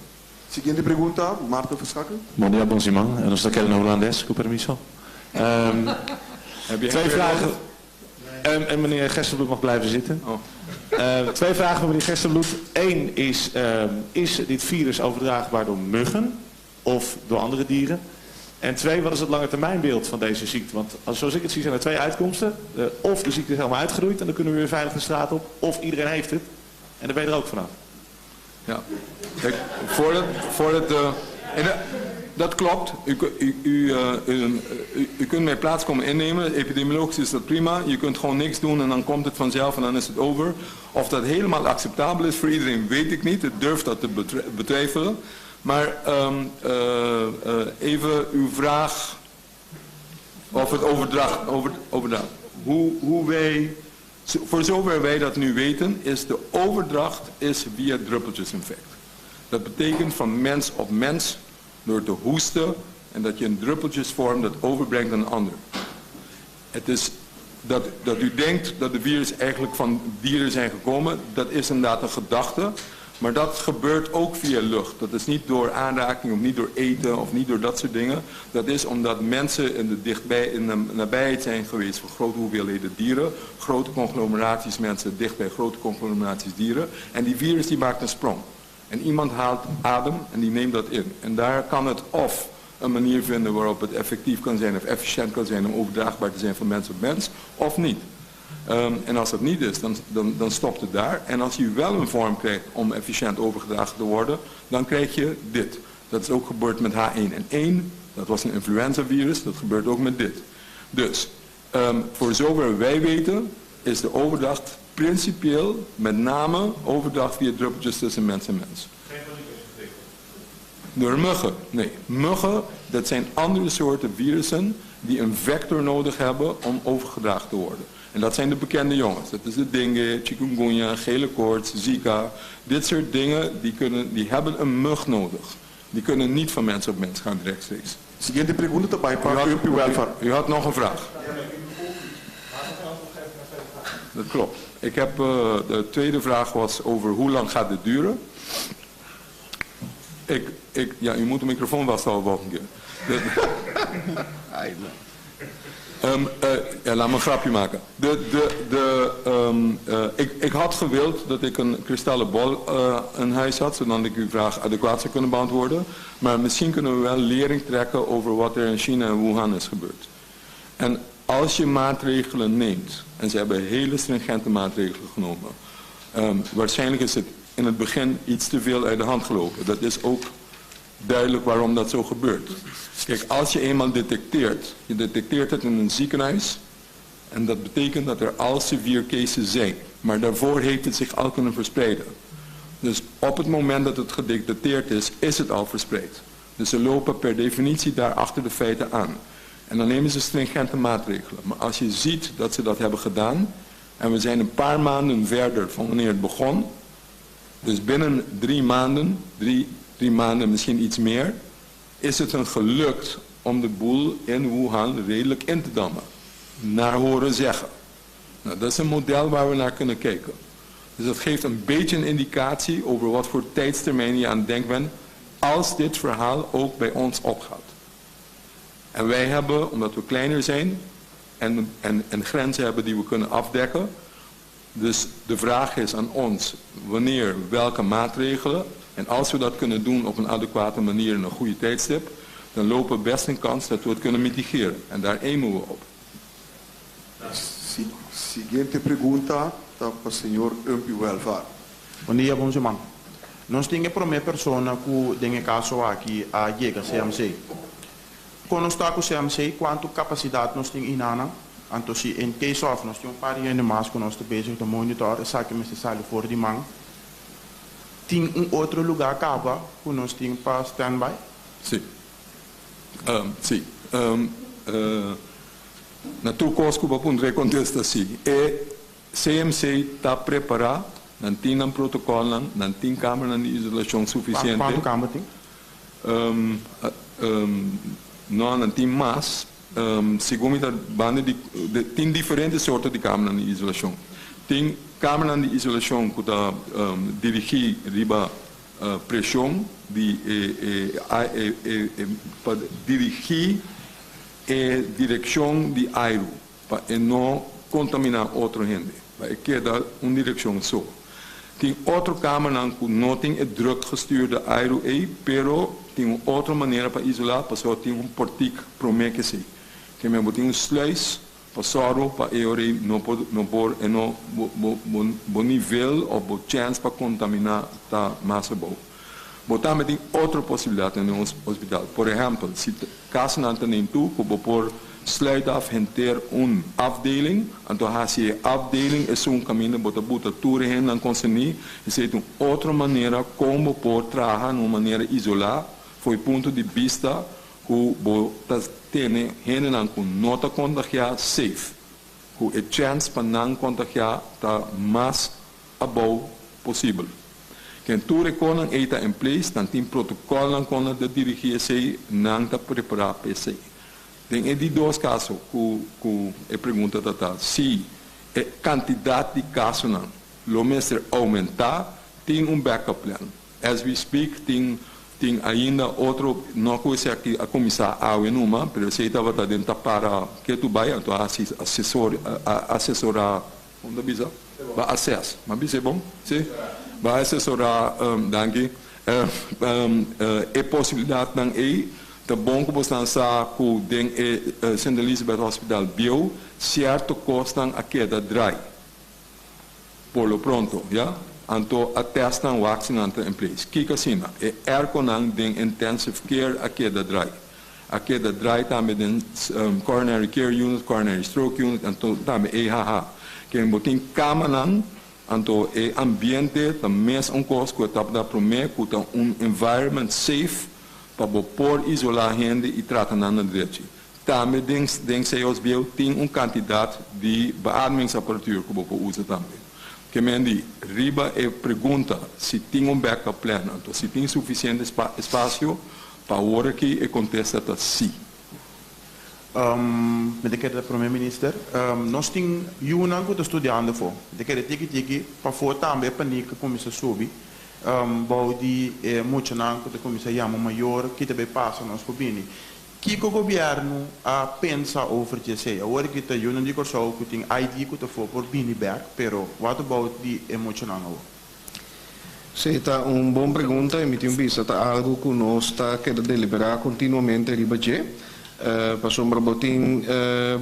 Siguiente pregunta, Marco Verschakken. Bon dia, bon siman. En nos ta na hulandes, ku permiso. Heb je Twee weer vragen. nodig? En meneer Gerstenbluth mag blijven zitten. Oh. Twee vragen van meneer Gerstenbluth. Eén is, is dit virus overdraagbaar door muggen of door andere dieren? En twee, wat is het lange termijnbeeld van deze ziekte? Want zoals ik het zie zijn er twee uitkomsten. Of de ziekte is helemaal uitgeroeid en dan kunnen we weer veilig de straat op. Of iedereen heeft het en dan ben je er ook vanaf. Ja, kijk, voordat, en dat klopt. U kunt mijn plaats komen innemen. Epidemiologisch is dat prima. Je kunt gewoon niks doen en dan komt het vanzelf en dan is het over. Of dat helemaal acceptabel is voor iedereen, weet ik niet. Ik durf dat te betwijfelen. Maar even uw vraag of het overdracht. Overdracht. Voor zover wij dat nu weten, is de overdracht is via druppeltjesinfect. Dat betekent van mens op mens door te hoesten en dat je een druppeltjesvorm dat overbrengt aan een ander. Het is dat u denkt dat de virus eigenlijk van dieren zijn gekomen, dat is inderdaad een gedachte. Maar dat gebeurt ook via lucht. Dat is niet door aanraking of niet door eten of niet door dat soort dingen. Dat is omdat mensen in de nabijheid zijn geweest van grote hoeveelheden dieren. Grote conglomeraties mensen dicht bij grote conglomeraties dieren. En die virus die maakt een sprong. En iemand haalt adem en die neemt dat in. En daar kan het of een manier vinden waarop het effectief kan zijn of efficiënt kan zijn om overdraagbaar te zijn van mens op mens, of niet. En als dat niet is, dan stopt het daar. En als je wel een vorm krijgt om efficiënt overgedragen te worden, dan krijg je dit. Dat is ook gebeurd met H1N1. Dat was een influenzavirus. Dat gebeurt ook met dit. Dus, voor zover wij weten, is de overdracht principieel met name overdracht via druppeltjes tussen mens en mens. Door muggen? Nee. Muggen, dat zijn andere soorten virussen die een vector nodig hebben om overgedragen te worden. En dat zijn de bekende jongens. Dat is de dengue, chikungunya, gele koorts, zika. Dit soort dingen die hebben een mug nodig. Die kunnen niet van mens op mens gaan rechtstreeks. Siguiente pregunta pa U had nog een vraag. Dat klopt. De tweede vraag was over hoe lang gaat dit duren. Ja, u moet de microfoon vasthouden volgende keer. Ja, laat me een grapje maken. Ik had gewild dat ik een kristallen bol in huis had, zodat ik uw vraag adequaat zou kunnen beantwoorden. Maar misschien kunnen we wel lering trekken over wat er in China en Wuhan is gebeurd. En als je maatregelen neemt, en ze hebben hele stringente maatregelen genomen, waarschijnlijk is het in het begin iets te veel uit de hand gelopen. Dat is ook duidelijk waarom dat zo gebeurt. Kijk, als je eenmaal detecteert, je detecteert het in een ziekenhuis, en dat betekent dat er al severe cases zijn. Maar daarvoor heeft het zich al kunnen verspreiden. Dus op het moment dat het gedetecteerd is, is het al verspreid. Dus ze lopen per definitie daar achter de feiten aan. En dan nemen ze stringente maatregelen. Maar als je ziet dat ze dat hebben gedaan, en we zijn een paar maanden verder van wanneer het begon, dus binnen 3 maanden, 3 maanden misschien iets meer, is het hun gelukt om de boel in Wuhan redelijk in te dammen. Naar horen zeggen. Nou, dat is een model waar we naar kunnen kijken. Dus dat geeft een beetje een indicatie over wat voor tijdstermijn je aan het denken bent als dit verhaal ook bij ons opgaat. En wij hebben, omdat we kleiner zijn en grenzen hebben die we kunnen afdekken, dus de vraag is aan ons wanneer, welke maatregelen. En als we dat kunnen doen op een adequate manier en een goede tijdstip, dan lopen we best een kans dat we het kunnen mitigeren. En daar aimen we op. Siguiente pregunta ta pa señor Umpi Welvaart. Bon dia, bon siman. Nos tin e promé persona ku den e kaso aki a yega CMC. Kon nos ta ku CMC? Kuantu kapasidat nos tin einan? Anto si in case of nos tin un par di hende mas ku nos ta bezig te monitor, esaki mester sali for di man. Tin un otro lugá kaba ku nos tin pa standby? Si. Si. Na tur kos ku bo a puntra e kontesta si. E CMC ta prepará, nan tin nan protokòlnan, nan tin kamernan di isolashon sufisiente. Kuantu kamer tin? No, nan tin mas. Segun mi ta banda di tin diferente sorto di kamernan di isolashon. Tin kamernan di isolashon ku ta dirigí riba preshon di e e pa dirigí e direkshon di airu pa e no kontaminá otro hende, pa e keda un direkshon so. Tin otro kamernan ku no tin e drukgestuurde airu ei, pero tin un otro manera pa isolá, pasobra tin un portik promé ku esei. Ke men bo tin un sluis pa sòru pa e ora ei no por no por e no bo bo bo bo nivel òf bo chèns pa kontaminá ta mas abou. Bo tambe tin otro posibilidatnan den hospital. Por ehèmpel, si kasonan ta den tu ku bo por sluit af henter un afdeling, anto hasi e afdeling esun kaminda bo ta buta tur e hendenan konserní. Esei ta un otro manera kon bo por traha na un manera isolá for e punto di bista ku bo ta tene hendenan ku no ta kontagiá safe, ku e chèns pa nan kontagiá ta mas abou posibel. Ken tur e konan ei ta in place, nan tin protokòlnan kon nan ta dirigí esei, nan ta prepará pa esei. Den e di dos kaso ku ku e pregunta ta ta si e kantidat di kasonan lo mester oumentá, tin un backup plan. As we speak tin tin ainda otro, no ku esaki a kuminsá awe numa, pero esei tabata den tapara ketu bai, anto a hasi asesor a asesorá. Kon ta bisa? Ba ases. M'a bisa e bon? Si? Ba asesorá, danki. E posibilidatnan ei ta bon ku bosnan sa ku den e Sint Elisabeth Hospital bieu sierto kosnan a keda drai por lo pronto, ya. Anto a tèstnan wak si nan ta in place. Kiko asina? E airconan den intensive care a keda drai. A keda draai tambe den coronary care unit, coronary stroke unit, anto tambe EHH. Ken bo tin kamanan, anto e ambiente ta mes un kos ku e tabata promé ku ta un environment safe pa bo por isolá hende i trata nan na drechi. Tambe den den CO's bieu tin un kantidat di beademingsapparatuur ku bo por usa tambe. Ke men di riba e pregunta si tin un backup plan, anto si tin sufisiente espasio, Pa awor aki e kontesta ta sí. Mi ta kere ta Prome Minister, nos tin yunan ku ta studiando afó. Mi ta kere tiki tiki pafó tambe e panik a kuminsá subi bou di e muchanan ku ta kuminsá yama mayor ki ta bay pasa nos por bini. Kiko gobièrnu a pensa over di esei? Awor aki ta yunan di Kòrsou ku tin ID ku ta afó por bini bèk, pero what about di e muchanan awor? Sí, ta un bon pregunta y mi tin bisa ta algo cu nos ta keda delibera continuamente riba dje. Pasobra bo tin,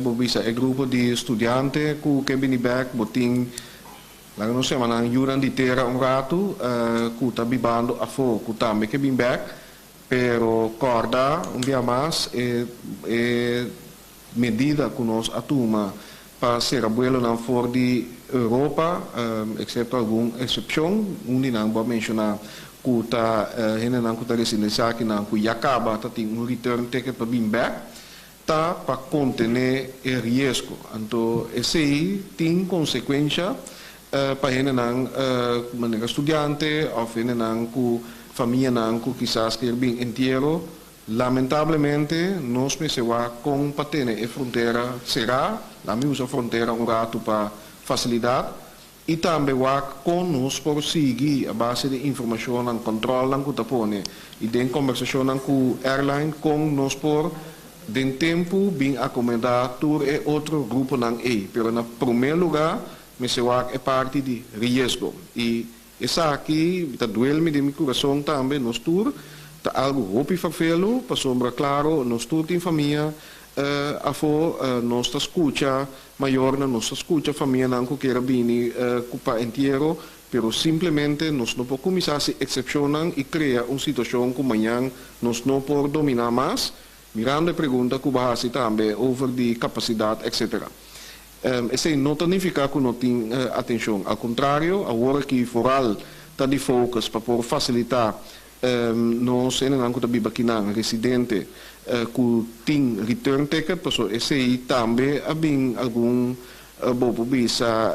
bo bisa e grupo di studiante cu ke bini bek, bo tin, laga nos yama nan yunan di tera un ratu, cu ta bibando afo cu tambe ke bin bek, pero corda un bia mas e e Medida ku nos a tuma pa sera buelonan for di Europa, eksepto algun eksepshon, un di nan bo a menshoná ku ta hendenan ku ta residensiá akinan ku ya kaba ta tin un return ticket pa bin bèk, ta pa kontené e riesgo. Anto esei tin konsekuensha pa hendenan manera studiante òf hendenan ku famianan ku kisas kier bin entiero. Lamentablemente nos mester wak kon pa tene e frontera será, la mi usa frontera un ratu pa fasilidat, i tambe wak kon nos por sigui a base di informashonnan, kòntròlnan ku ta pone i den kombersashonnan ku airline kon nos por den tempu bin akomodá tur e otro gruponan ei. Pero na promé lugá mester wak e parti di riesgo i Esaki ta duel mi den mi kurason tambe, nos tur ta algu hopi farfelu, pasobra klaro nos tur tin famia afó, nos ta skucha mayornan, nos ta skucha famianan ku kier a bini ku pa entiero. Pero simplemente nos no por kuminsá hasi eksepshonnan i krea un situashon ku mañan nos no por dominá mas, mirando e pregunta ku bo a hasi tambe over di kapasidat etcetera. Esei no ta nifiká ku no tin atenshon. Al kontrario, awor aki vooral ta di focus pa por fasilitá nos hendenan ku ta biba akinan, residente, ku tin return ticket, pasobra esei tambe a bin algun Bo por bisa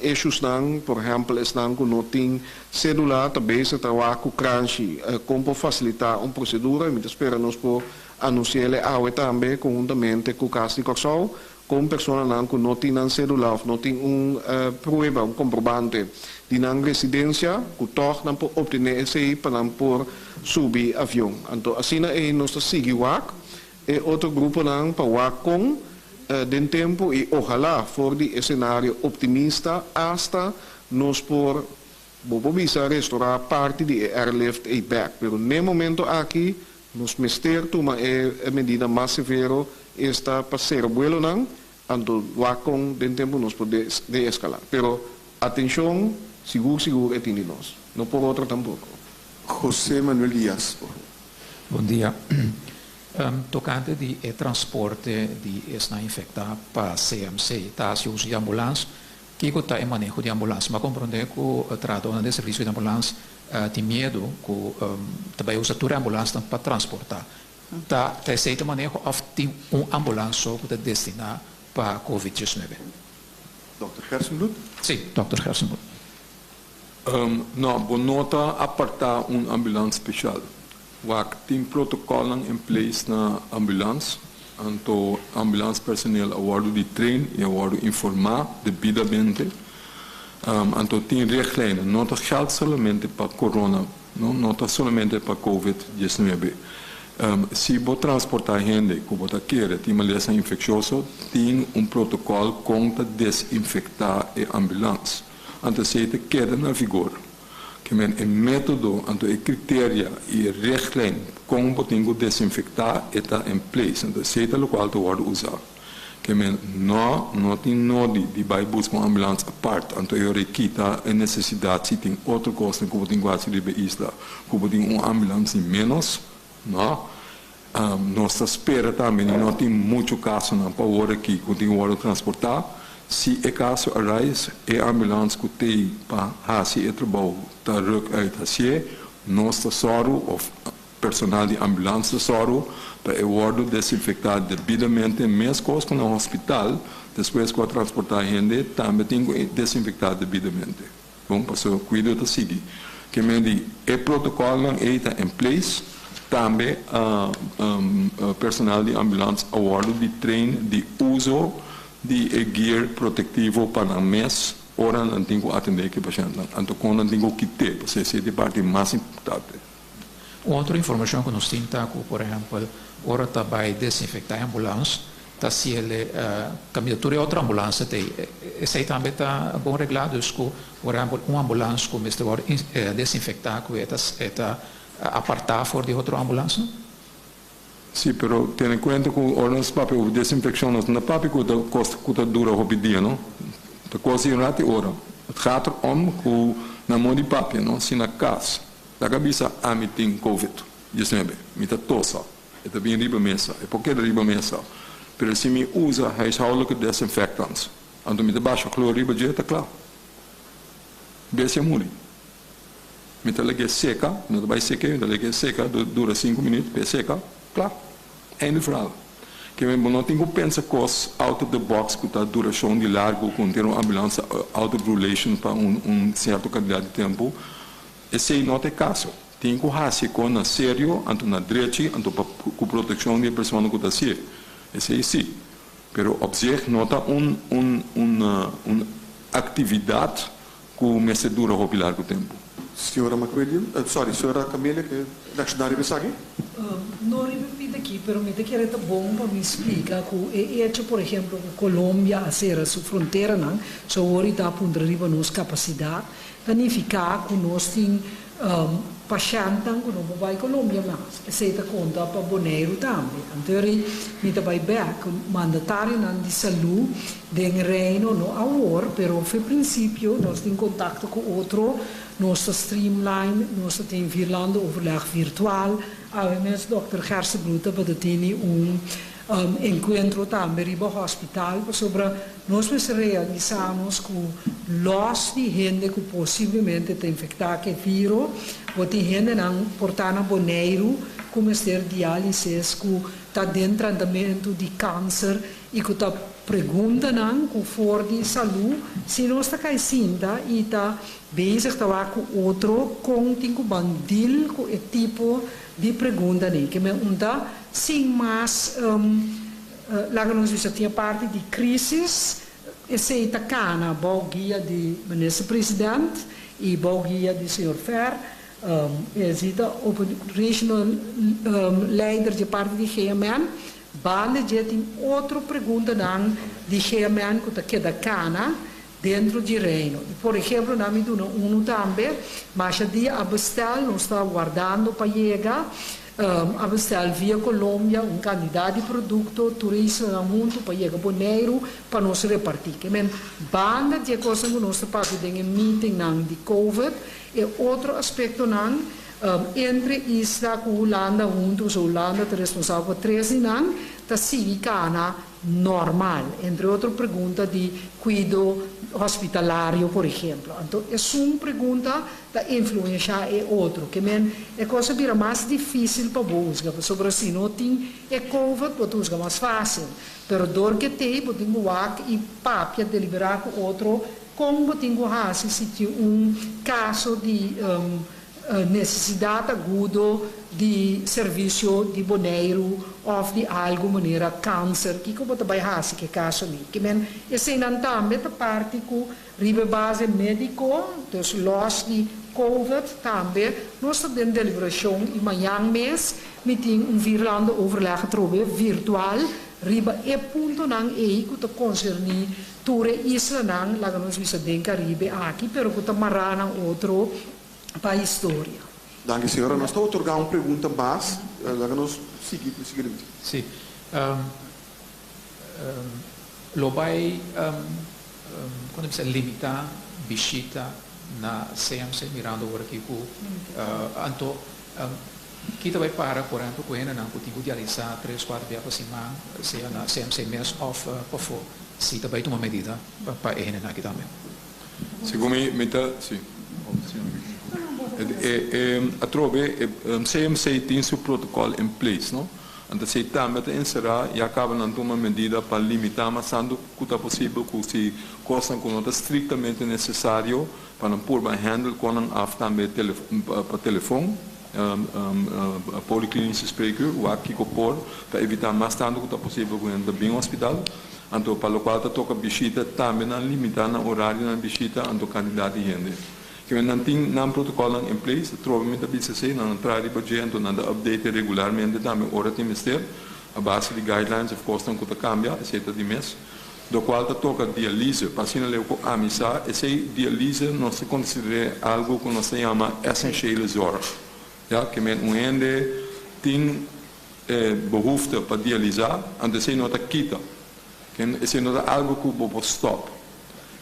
issuesnan, por ehempel esnan ku no tin sedula ta bezig ta wak ku kranshi kon por fasilitá un prosedura i mi ta spera nos por anunsi'el awe tambe konhuntamente ku Kas di Kòrsou kon personanan ku no tin nan sedula òf no tin un prueba, un komprobante di nan residensia ku tòg nan por optené esei pa nan por subi avion. Anto asina ei nos ta sigui wak E otro gruponan pa wak kon den tempu i ojalá for di e senario optimista asta nos por, bo por bisa, restorá parti di e airlift ei bèk. Pero n'e momento aki nos mester tuma e medida mas severo, esta pa sera buelonan, anto wak kon den tempu nos por deeskalá. Pero atenshon sigur sigur e tin di nos. No por otro tampoko. José Manuel Diaz, por favor. Bon dia. Tokante di e transporte di esnan infektá pa CMC ta hasi uso di ambulans. Kiko ta e maneho di ambulans? Mi a komprondé ku trahadónan den servisio di ambulans tin miedu ku ta bai usa tur e ambulansnan pa transportá. Ta esei ta maneho òf tin un ambulans so ku ta destiná pa Covid diesnuebe? Dòkter Gerstenbluth? Sí, dòkter Gerstenbluth. No, bo no ta apartá un ambulans speshal. Wak, tin protokòlnan in place na ambulans, anto ambulans personeel a wòrdu di train i a wòrdu informá debidamente. Anto tin richtlijnen, no ta gèld solamente pa corona, no, no ta solamente pa covid diesnuebe. Si bo transportá hende ku bo ta kere tin malesa infekshoso, tin un protokòl kon ta desinfektá e ambulans. Anto esei ta keda na vigor. Ke men e método, anto e kriteria i e richtlijn kon bo tin ku desinfektá e ta in place. Anto esei ta lokual ta wòrdu usá. Ke men no no tin nodi di bai buska un ambulans apart. Anto e ora e kita e nesesidat si tin otro kosnan ku bo tin ku hasi riba e isla ku bo tin un ambulans di ménos. No. Nos ta spera tambe di no tin mucho kasonan pa ora aki ku tin wòrdu transportá. Si e kaso arise, e ambulans ku t'ei pa hasi e trabou ta ruk uit hasié. Nos ta sòru òf personal di ambulans ta sòru pa e wòrdu desinfektá debidamente meskos ku na hospital despues ku a transportá hende tambe tin ku desinfektá debidamente. Bon, pasobra kuido ta sigui. Ke men di e protokòlnan ei ta in place. Tambe personal di ambulans a wòrdu di train di uso di e gear protektivo pa nan mes ora nan tin ku atendé ku e pashèntnan. Anto kon nan tin ku kit'é, pasobra esei ta e parti mas importante. Un otro informashon ku nos tin ta ku, por ehèmpel, ora ta bai desinfektá e ambulans, Ta si el e caminda tur e otro ambulance ta ey. Esey tambe ta bon regla, dus cu por ehempel un ambulance cu mester worde desinfecta cu e ta e ta aparta for di otro ambulancenan? Si, pero tene cuenta cu ora nos papia over desinfeccion nos no ta papia cu ta cos cu ta dura hopi dia no. Ta cos di un rati ora. Het gaat er om cu na modo di papia no, si na cas ta bisa ami tin covid diesnuebe mi ta tosa. E ta bin riba mesa. E por keda riba mesa. Pero si mi usa huishoudelijke desinfectants, anto mi ta basha chloor riba dje, ta kla. Bestia muri. Mi ta lag'é seka, mi no ta bai sek'é, mi ta lag'é seka, dura sinku minuut pa e seka, kla. Einde verhaal. Ke men bo no tin ku pensa kos out of the box ku ta durashon di largu ku un tene un ambulansa out of relation pa un sierto kantidat di tempu. Esei no ta e kaso. Tin ku hasi e kon na serio, anto na drechi, anto pa ku protekshon di e persona ku ta hasié. Esei sí. Pero op zich no ta un un un un aktividat ku mester dura hopi largu tempu. Señora McWilliam, sorry, señora Camelia ke reakshoná riba esaki? No riba e pita aki, pero mi ta kere ta bon pa mi splika ku e echo, por ehemplo, ku Colombia a sera su fronteranan, so awor i ta puntra riba nos kapasidat, ta nifiká ku nos tin. pashèntnan ku no por bai Colombia mas. Esei ta konta pa Boneiru tambe. Anto mi ta bai bèk ku mandatarionan di salú den Reino, no awor, pero fe prinsipio nos tin kontakto ku otro, nos ta streamline, nos ta tin vierlandenoverleg virtual. Awe mes dòkter Gerstenbluth tabata tini un enkuentro tambe riba hospital pasobra nos mester realisá nos ku lòs di hende ku posiblemente ta infektá ku e viro, bo tin hendenan por ta na Boneiru ku mester diálisis, ku ta den tratamentu di kanser i ku ta preguntanan ku for di salú si nos ta kai sinta i ta bezig ta wak ku otro kon tin ku ban deal ku e tipo di pregunta nei. Ke men un ta sin mas laga nos bisa tin e parti di crisis esey ta cana bou guia di Minister President y bou guia di Señor Fer e si ta operational leider dje parti di GMN. Banda dje tin otro preguntanan di GMN cu ta keda cana dentro di Reino. Y por ehemplo nan mi duna unu tambe, masha dia a bestel, nos ta wardando pa yega, a bestel via Colombia un cantidad di producto, tur e islanan hunto pa yega Boneiru pa nos reparti. Ke men banda di e cosnan cu nos ta papia den e meetingnan di Covid, e otro aspectonan entre isla cu Hulanda hunto, pasobra Hulanda ta responsabel pa tres di nan, ta sigui cana normal, entre otro pregunta di kuido hospitalario por ehemplo. Anto esun pregunta ta influensha e otro. Ke men e kos a bira mas difisil pa bo husga pasobra si no tin e covid bo ta husga mas fasil. Pero dor ke tei bo tin ku wak i papia delibera ku otro kon bo tin ku hasi si tin un kaso di Nesesidat agudo di servisio di Boneiru òf di algu manera kanser, kiko bo ta bai hasi ku e kaso ni? Ke men eseinan tambe ta parti ku riba e base médiko, dus lòs di covid tambe nos ta den deliberashon i mañan mes mi tin un vierlandenoverleg atrobe virtual riba e puntonan ei ku ta konserní Tur e islanan, laga nos bisa den Caribe aki, pero cu ta mará nan otro pa historia. Danki señora. Nos ta otorgá un pregunta mas. Laga nos sigui cu siguiente. Sí. Lo bai, con ta bisa, limita bishita na CMC mirando ora aki cu anto Ki ta bai para, por ehempel, ku hendenan ku tin ku dialisá tres, kuater bia pa siman, sea na CMC mes òf pafó, si ta bai tuma medida pa e hendenan aki tambe? Segun mi, mi ta, si. E, atrobe, e CMC tin su protocol in place, no? Anto esei tambe ta enserá, ya kaba nan tuma medida pa limitá mas tantu ku ta posibel ku si kosnan ku no ta striktamente nesesario Pa nan purba handle kon nan af tambe pa telefon, poliklinische spreekuur, wak kiko por pa evita mas tantu ku ta posibel ku hende ta bin hospital. Anto pa lokual ta toka bishita tambe nan limita nan orario nan bishita anto kantidat di hende. Kimen nan tin nan protokolnan in place, atrobe mi ta bisa esei, nan a traha riba dje anto nan ta update regularmente tambe ora tin mester a base di guidelines of kosnan ku ta kambia, esei ta di mes. Locual ta toca dialyse, pa asina leu cu ami sa, esey dialyse nos ta consider'e algo cu nos ta yama essentiële zorg. Ya, ke men un hende tin e behoefte pa dialysa, anto esey no ta kita. Ke esey no ta algo cu bo por stop.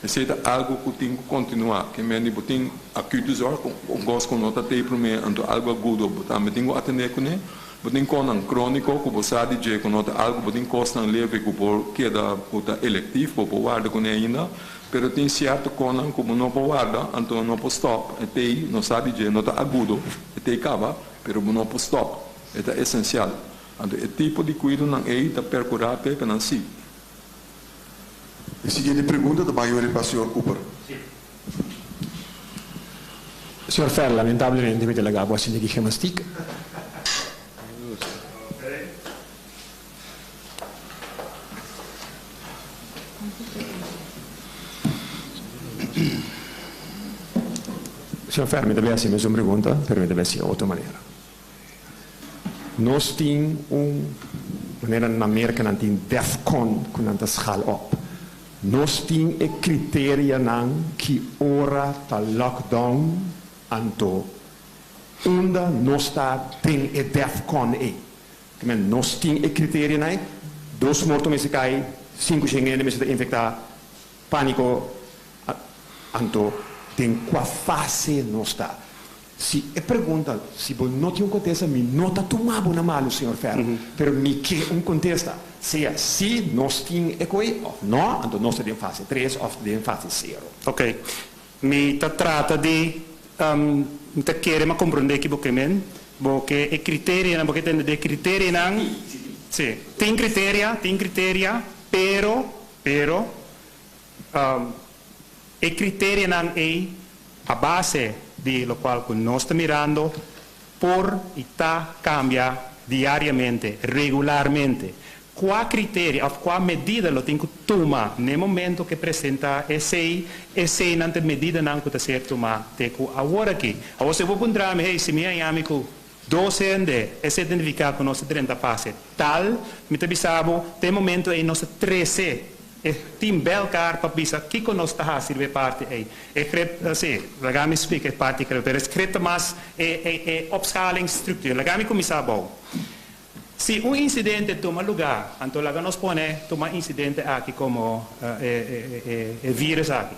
Esey ta algo cu tin cu continua. Ke men di bo tin acute zorg, un cos cu no ta tey prome, anto algo agudo bo tambe tin cu atende cune. Bo tin konan króniko ku bo sa di dje ku no ta algu, bo tin kosnan leve ku por keda ku ta elektif, bo por warda kuné ainda, pero tin sierto konan ku bo no por warda, anto no por stòp, e tei no sa di dje, no ta agudo, e tei kaba, pero bo no por stòp, e ta esensial. Anto e tipo di kuidonan ei ta perkurá p'e pa nan si. E siguiente pregunta ta bai ori pa señor Cooper. Señor Fer, lamentablemente mi ta laga bo haciendo ki gymnastiek. Señor Fer, mi ta bay haci mesun pregunta, pero mi ta bay haci otro manera. Nos tin un manera na Merca nan tin DEFCON cu nan ta schaal op. Nos tin e criterianan ki ora ta lockdown anto Unda nos ta den e DEFCON ei? Ke men nos tin e kriterianan ei, dos morto mester kai, 500 hende mester ta infektá, pániko, anto den kua fase nos ta? Si e pregunta, si bo no tin un kontesta, mi no ta tuma bo na malu, señor Fer, pero mi ke un kontesta, sea si nos tin e koi òf no, anto nos ta den fase tres òf den fase sero. Ok. Mi ta trata di, mi ta kere mi a komprondé ki bo ke men. Bo ke e kriterianan, bo ke tende di e kriterianan, si, tin kriteria, tin kriteria, pero, pero, e kriterianan ei a base di lokual ku nos ta mirando por i ta kambia diariamente, regularmente. Kua kriteria òf kua medida lo tin ku tuma n'e momento ku e presentá esei? Eseinan ta e medidanan ku ta ser tumá te ku awor aki. Awor si bo puntra mi, hey, si mi haña mi ku dos hende, esei ta nifiká ku nos ta drenta fase tal? Mi ta bisa bo, te e momento ei nos ta trese e tim bèlkar pa bisa kiko nos ta hasi riba e parti ei. E grip, si, laga mi splika e parti grip, pero e grip ta mas e e e opschalingsstructuur. Laga mi kuminsá abou. Si un insidente tuma lugá, anto laga nos pone tuma insidente aki komo e e vírus aki.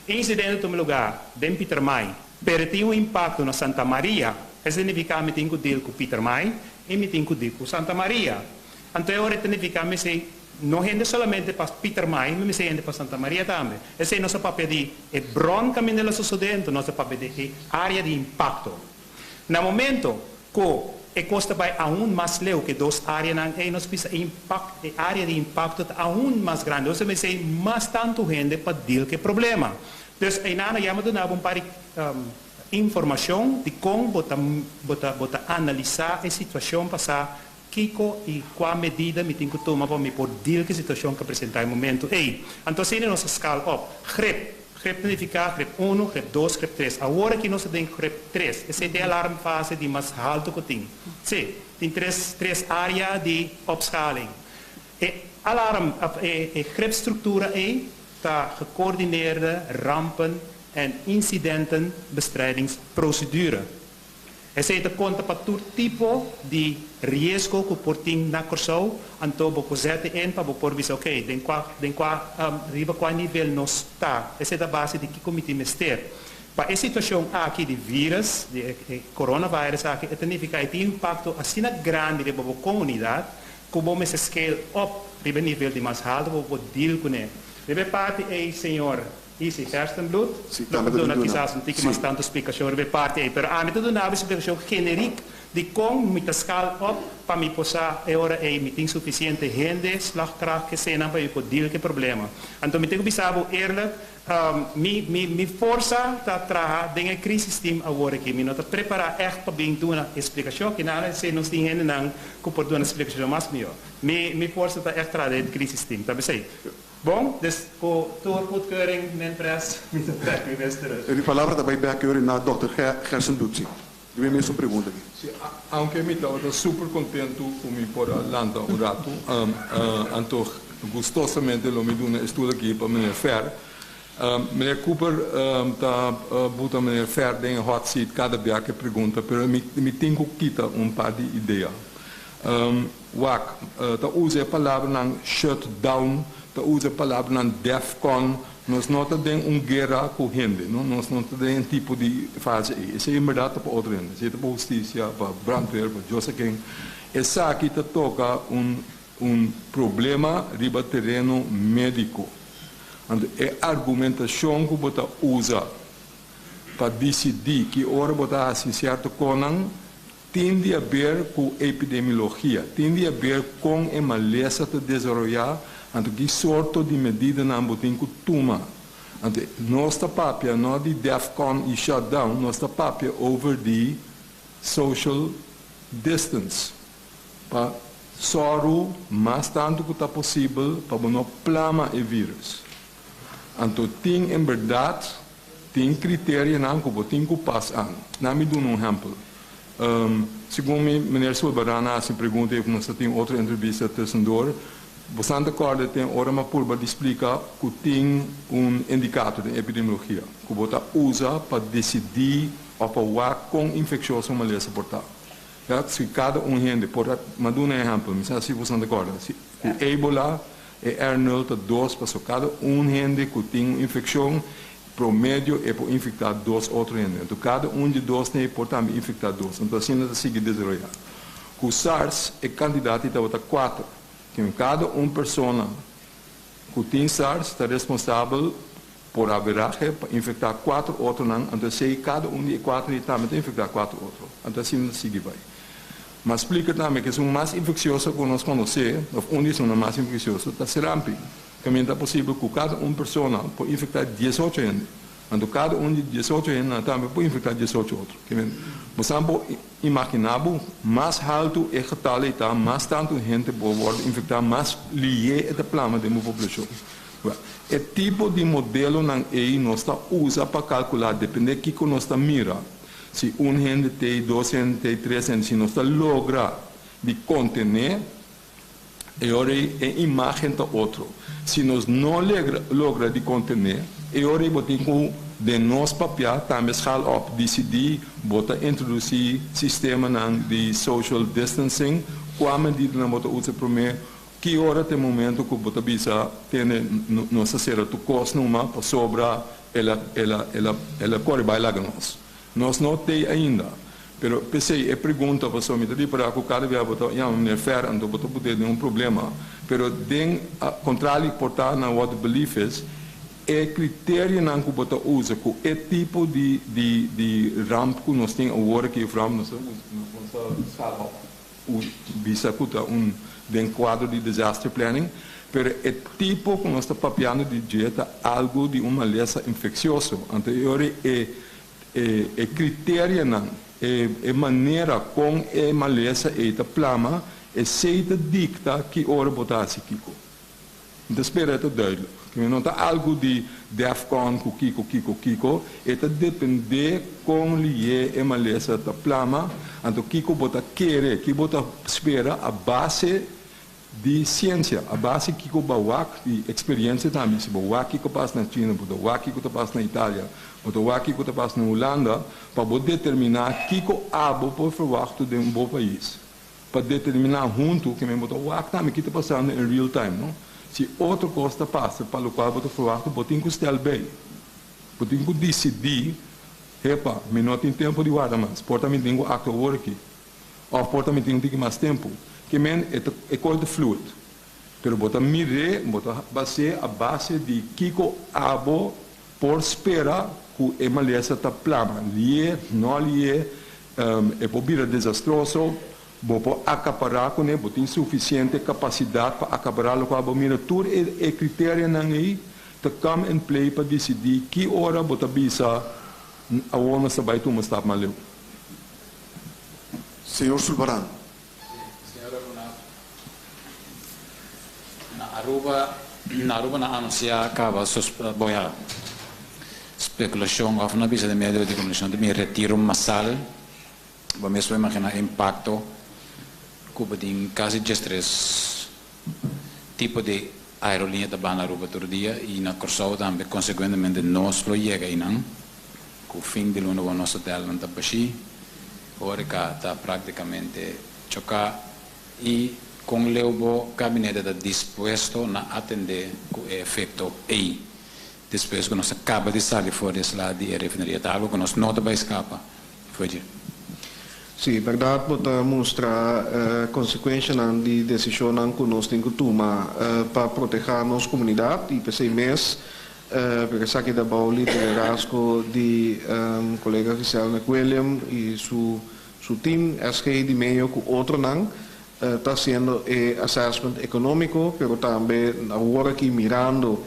Insidente tuma lugá den Pietermaai, pero tin un impakto na Santa Maria, esei signifiká mi tin ku deal ku Pietermaai i mi tin ku deal ku Santa Maria. Anto e ora e ta nifiká mester no hende solamente pa Pietermaai, ma mester hende pa Santa Maria tambe. Esei nos a papia di e bron kaminda el a sosodé, anto nos a papia di e área di impakto. Na momento ku e kos ta bai aun mas leu ku e dos áreanan ei, nos bisa e impakto, e área di impakto ta aun mas grandi. Nos ta mester mas tantu hende pa deal ku e problema. Dus einan a yama duna bo un par di informashon di kon bo ta bo ta bo ta analisá e situashon pa sa kiko i kua medida mi tin ku tuma pa mi por deal ku e situashon ku a presentá e momentu ei. Anto asina nos a skaal op. Grip. Grip ta nifiká grip unu, grip dos, grip tres. Awor aki nos ta den grip tres. Esei ta e alarm fase di mas haltu ku tin. Sí, tin tres tres área di opschaling. E alarm òf e e gripstruktura ei ta gekoordineerde rampen en incidentenbestrijdingsprocedure. Esei ta konta pa tur tipo di riesgo ku por tin na Kòrsou, anto bo por zet in pa bo por bisa oke den kua den kua riba kua nivel nos ta. Esei ta base di kiko mi tin mester. Pa e situashon aki di virus, di e coronavirus aki, e ta nifiká e tin impakto asina grandi riba bo komunidat ku bo mester scale up riba e nivel di mas haltu pa bo por deal kuné. Riba e parti ei señor I si Gerstenbluth Si, lo tambe por ta duna duna. kisas un tiki Si. mas tantu splikashon riba e parti ei, pero ami ta duna bo e splikashon generik di kon mi ta skal op pa mi por sa e ora ei mi tin sufisiente hende, slagkracht, kesenan pa mi por deal ku e problema. Anto mi tin ku bisa bo eerlijk, mi mi mi forsa ta traha den e crisisteam awor aki. Mi no ta prepará ègt pa bin duna e splikashon, kinan esei nos tin hendenan ku por duna splikashon mas mihó. Mi mi forsa ta ègt traha den e crisisteam, ta besei. Bon, dus ku tur goedkeuring, men pres, mi ta trek mi mes terug. E palabra ta bai bek yori na Dòkter Gerstenbluth. Si, di mi mesun pregunta aki. Si, aunke mi tabata super kontentu ku mi por a lanta un ratu, anto gustosamente lo mi duna e stul aki pa meneer Fer. Meneer Cooper ta buta meneer Fer den e hot seat kada bia ku e pregunta, pero mi tin ku kita un par di idea. Wak, ta usa e palabranan shut down, ta usa e palabranan DEFCON. Nos no ta den un guera ku hende, no. Nos no ta den e tipo di fase ei. Esei en bèrdat ta pa otro hende. Esei ta pa hustisia, pa brandweer, pa Dios sa ken. Esaki ta toka un un problema riba tereno médiko. Anto e argumentashon ku bo ta usa pa disidí ki ora bo ta hasi sierto konan, Tin di haber ku epidemiologia, tin di haber kon e malesa ta desaroyá, anto ki sorto di medidanan bo tin ku tuma. Anto nos ta papia no di DEFCON i shutdown, nos ta papia over di social distance pa sòru mas tantu ku ta posibel pa bo no plama e virus. Anto tin en bèrdat Tin kriterianan ku bo tin ku pas an. Na mi duna un ehèmpel. Segun mi, meneer Sulbaran a hasi pregunta i ku nos ta tin otro entrevista tussendoor. Bosan ta kòrda ten ora mi a purba di splika ku tin un indikator den epidemiologia ku bo ta usa pa disidí. òf pa wak kon infekshioso un malesa por ta. Ya, si kada un hende por a, m'a duna un ehèmpel, mi sa si boso ta kòrda, si ku Ebola e R nul ta 2, paso kada un hende ku tin un infekshon, promedio e por infektá dos otro hende. Anto kada un di dos nei por tambe infektá dos. Anto asina ta sigui desaroyá. Ku SARS e kantidat tabata 4. Ku kada un persona ku tin SARS ta responsabel por averahe pa infektá 4 otronan, anto esei kada un di e 4 ei tambe ta infektá 4 otro. Anto asina ta sigui bai. M'a splika tambe ku esun mas infeksioso ku nos konosé, òf un di esunnan mas infeksioso, ta sarampi. Kaminda ta posibel ku kada un persona por infektá 18 hende. Anto kada un di 18 hendenan tambe por infektá 18 otro. Ke men, bo sa por imaginá bo, mas haltu e getal ei ta, mas tantu hende por wòrdu infektá, mas lihé e ta plama den bo poblashon. Wèl, e tipo di modelonan ei nos ta usa pa kalkulá, dependé kiko nos ta mira, si un hende t'ei, dos hende t'ei, tres hende, si nos ta logra di kontené e ora ei e imágen ta otro. Si nos no logra di kontené, e ora ei bo tin ku den nos papia tambe schaal op, disidí bo ta introdusí sistemanan di social distancing, kua medidanan bo ta usa promé, ki ora ta e momento ku bo ta bisa tene nos ta sera tur kos numa pasobra el a el a el a el a kore bai laga nos. Nos no t'ei ainda. Pero p'esei e pregunta pasobra mi ta ripará ku kada bia bo ta yama meneer Fer anto bo ta put'é den un problema. Pero den kontrali por ta na what the belief is, e kriterionan ku bo ta usa ku e tipo di di di ramp ku nos tin awor aki of ramp nos ta usa nos ta schaal op bisa ku ta un den kuadro di disaster planning, pero e tipo ku nos ta papiando di dje ta algu di un malesa infeksioso. Anto e ora e e kriterianan, e manera kon e malesa ei ta plama, esei ta dikta ki ora bo ta hasi kiko. Mi ta spera e ta duidelijk. Kimen no ta algu di Defcon ku kiko kiko kiko, e ta dependé kon lihé e malesa ta plama, anto kiko bo ta kere, ki bo ta spera a base di siensia, a base kiko bo a wak di eksperiensia tambe. Si bo wak kiko pasa na China, bo ta wak kiko ta pasa na Italia, bo ta wak kiko ta pasa na Hulanda, pa bo determiná kiko abo por ferwachtu den bo pais. Pa determiná huntu ke men bo ta wak tambe ki ta pasando in real time, no? Si otro kos ta pasa pa lokual bo ta ferwachtu, bo tin ku stel bei. Bo tin ku disidí, Hepa, mi no tin tempu di warda mas, por ta mi tin ku aktua awor aki. Òf por ta mi tin un tiki mas tempu. Ke men e ta e kos ta fluid. Pero bo ta mir'é, bo ta bas'é a base di kiko abo por spera ku e malesa ta plama. Lié, no lié, e por bira desastroso, bo por akapará kuné, bo tin sufisiente kapasidat pa akapará lokual bo mira. Tur e e kriterianan ei ta come in play pa disidí ki ora bo ta bisa awor nos ta bai tuma stap mas leu. Señor Sulbaran. Señor Raghunath, na Aruba, na Aruba nan anuncia caba sus, bon ya, speculacion of nan bisa den medio di comunicacion ta bin retiro masal, bo mes por imagina e impacto cu bo tin casi 13 tipo di aerolinea ta ban na Aruba tur dia y na Corsou tambe, consecuentemente nos lo yega eynan. Ku fin di luna bo nos hotelnan ta bashí, horeca ta práktikamente choká i kon leu bo gabinete ta dispuesto na atendé ku e efekto ei despues ku nos a kaba di sali for di e sla di e refineria? Ta algu ku nos no ta bai skapa for dje. Sí, bèrdat bo ta mustra konsekuenshanan di desishonnan ku nos tin ku tuma pa protehá nos komunidat i p'esei mes Pero esaki ta bou liderazgo di colega Giselle McWilliam y su su team, SG di medio cu otronan ta haciendo e assessment economico, pero tambe awor aki mirando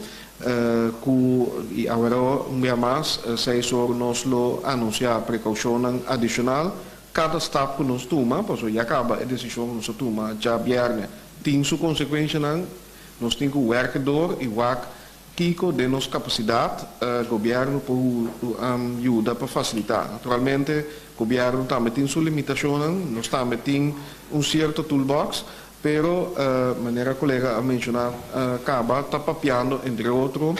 cu y awero un bia mas seis or nos lo anuncia precaucionnan adicional cada stap cu nos tuma, pasobra ya caba e decision cu nos a tuma djabierne tin su consecuencianan, nos tin cu werk door y wak Kiko den nos kapasidat gobièrnu por yuda pa fasilitá? Naturalmente gobièrnu tambe tin su limitashonnan, nos tambe tin un sierto toolbox, pero manera kolega a menshoná kaba ta papiando entre otro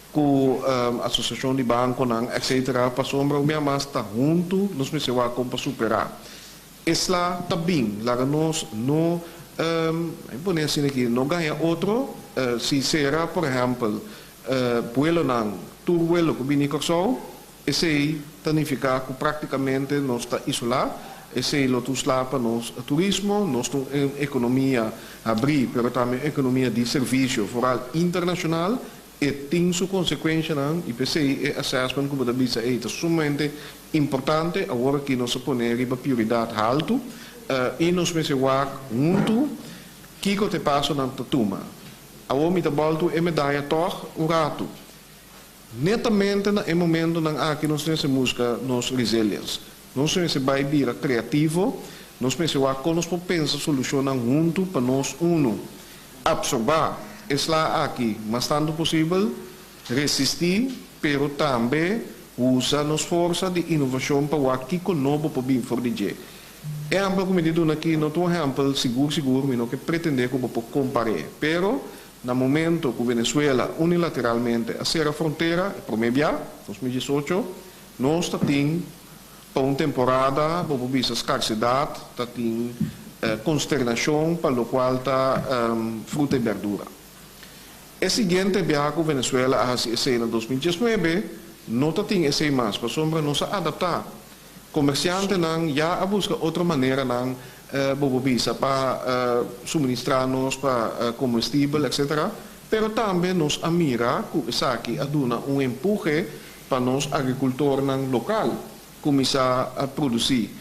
Ku asosiashon di bankonan etc. Pasobra un bia mas ta huntu nos mester wak kon pa superá. Esla ta bin laga nos no mi pone asina aki no gaña otro si sera por ehèmpel buelonan tur buelo ku bini Kòrsou esei ta nifiká ku praktikamente nos ta isolá esei lo ta un sla pa nos turismo nos ta un ekonomia habrí pero tambe un ekonomia di servisio foral internashonal E tin su konsekuenshanan i p'esei e assessment ku bo ta bisa ei ta sumamente importante. Awor aki nos a pone riba prioridat haltu i nos mester wak huntu kiko ta e pasonan ta tuma. Awor mi ta bòltu e medaya tòg un ratu. Netamente na e momentonan aki nos mester muska nos resilience. Nos mester bai bira kreativo, nos mester wak kon nos por pensa solushonnan huntu pa nos unu. Absorbá e sla aki mas tantu posibel, resistí, pero tambe usa nos forsa di inovashon pa wak kiko nobo por bin for di dje. E ehèmpel ku mi di duna aki no ta un ehèmpel sigur sigur, mi no ke pretendé ku bo por kompar'é, pero na momento ku Venezuela unilateralmente a sera frontera e promé bia, 2018, Nos ta tin pa un temporada, bo por bisa skarsedat, ta tin konsternashon pa lokual ta fruta i bèrdura. E siguiente biaha ku Venezuela a hasi esei na 2019, no ta tin esei mas pasobra nos a adaptá. Komersiantenan ya a buska otro maneranan, bo por bisa, pa suministrá nos pa komestibel, etcetera. Pero tambe nos a mira ku esaki a duna un empuhe pa nos agrikultornan lokal kuminsá produsí.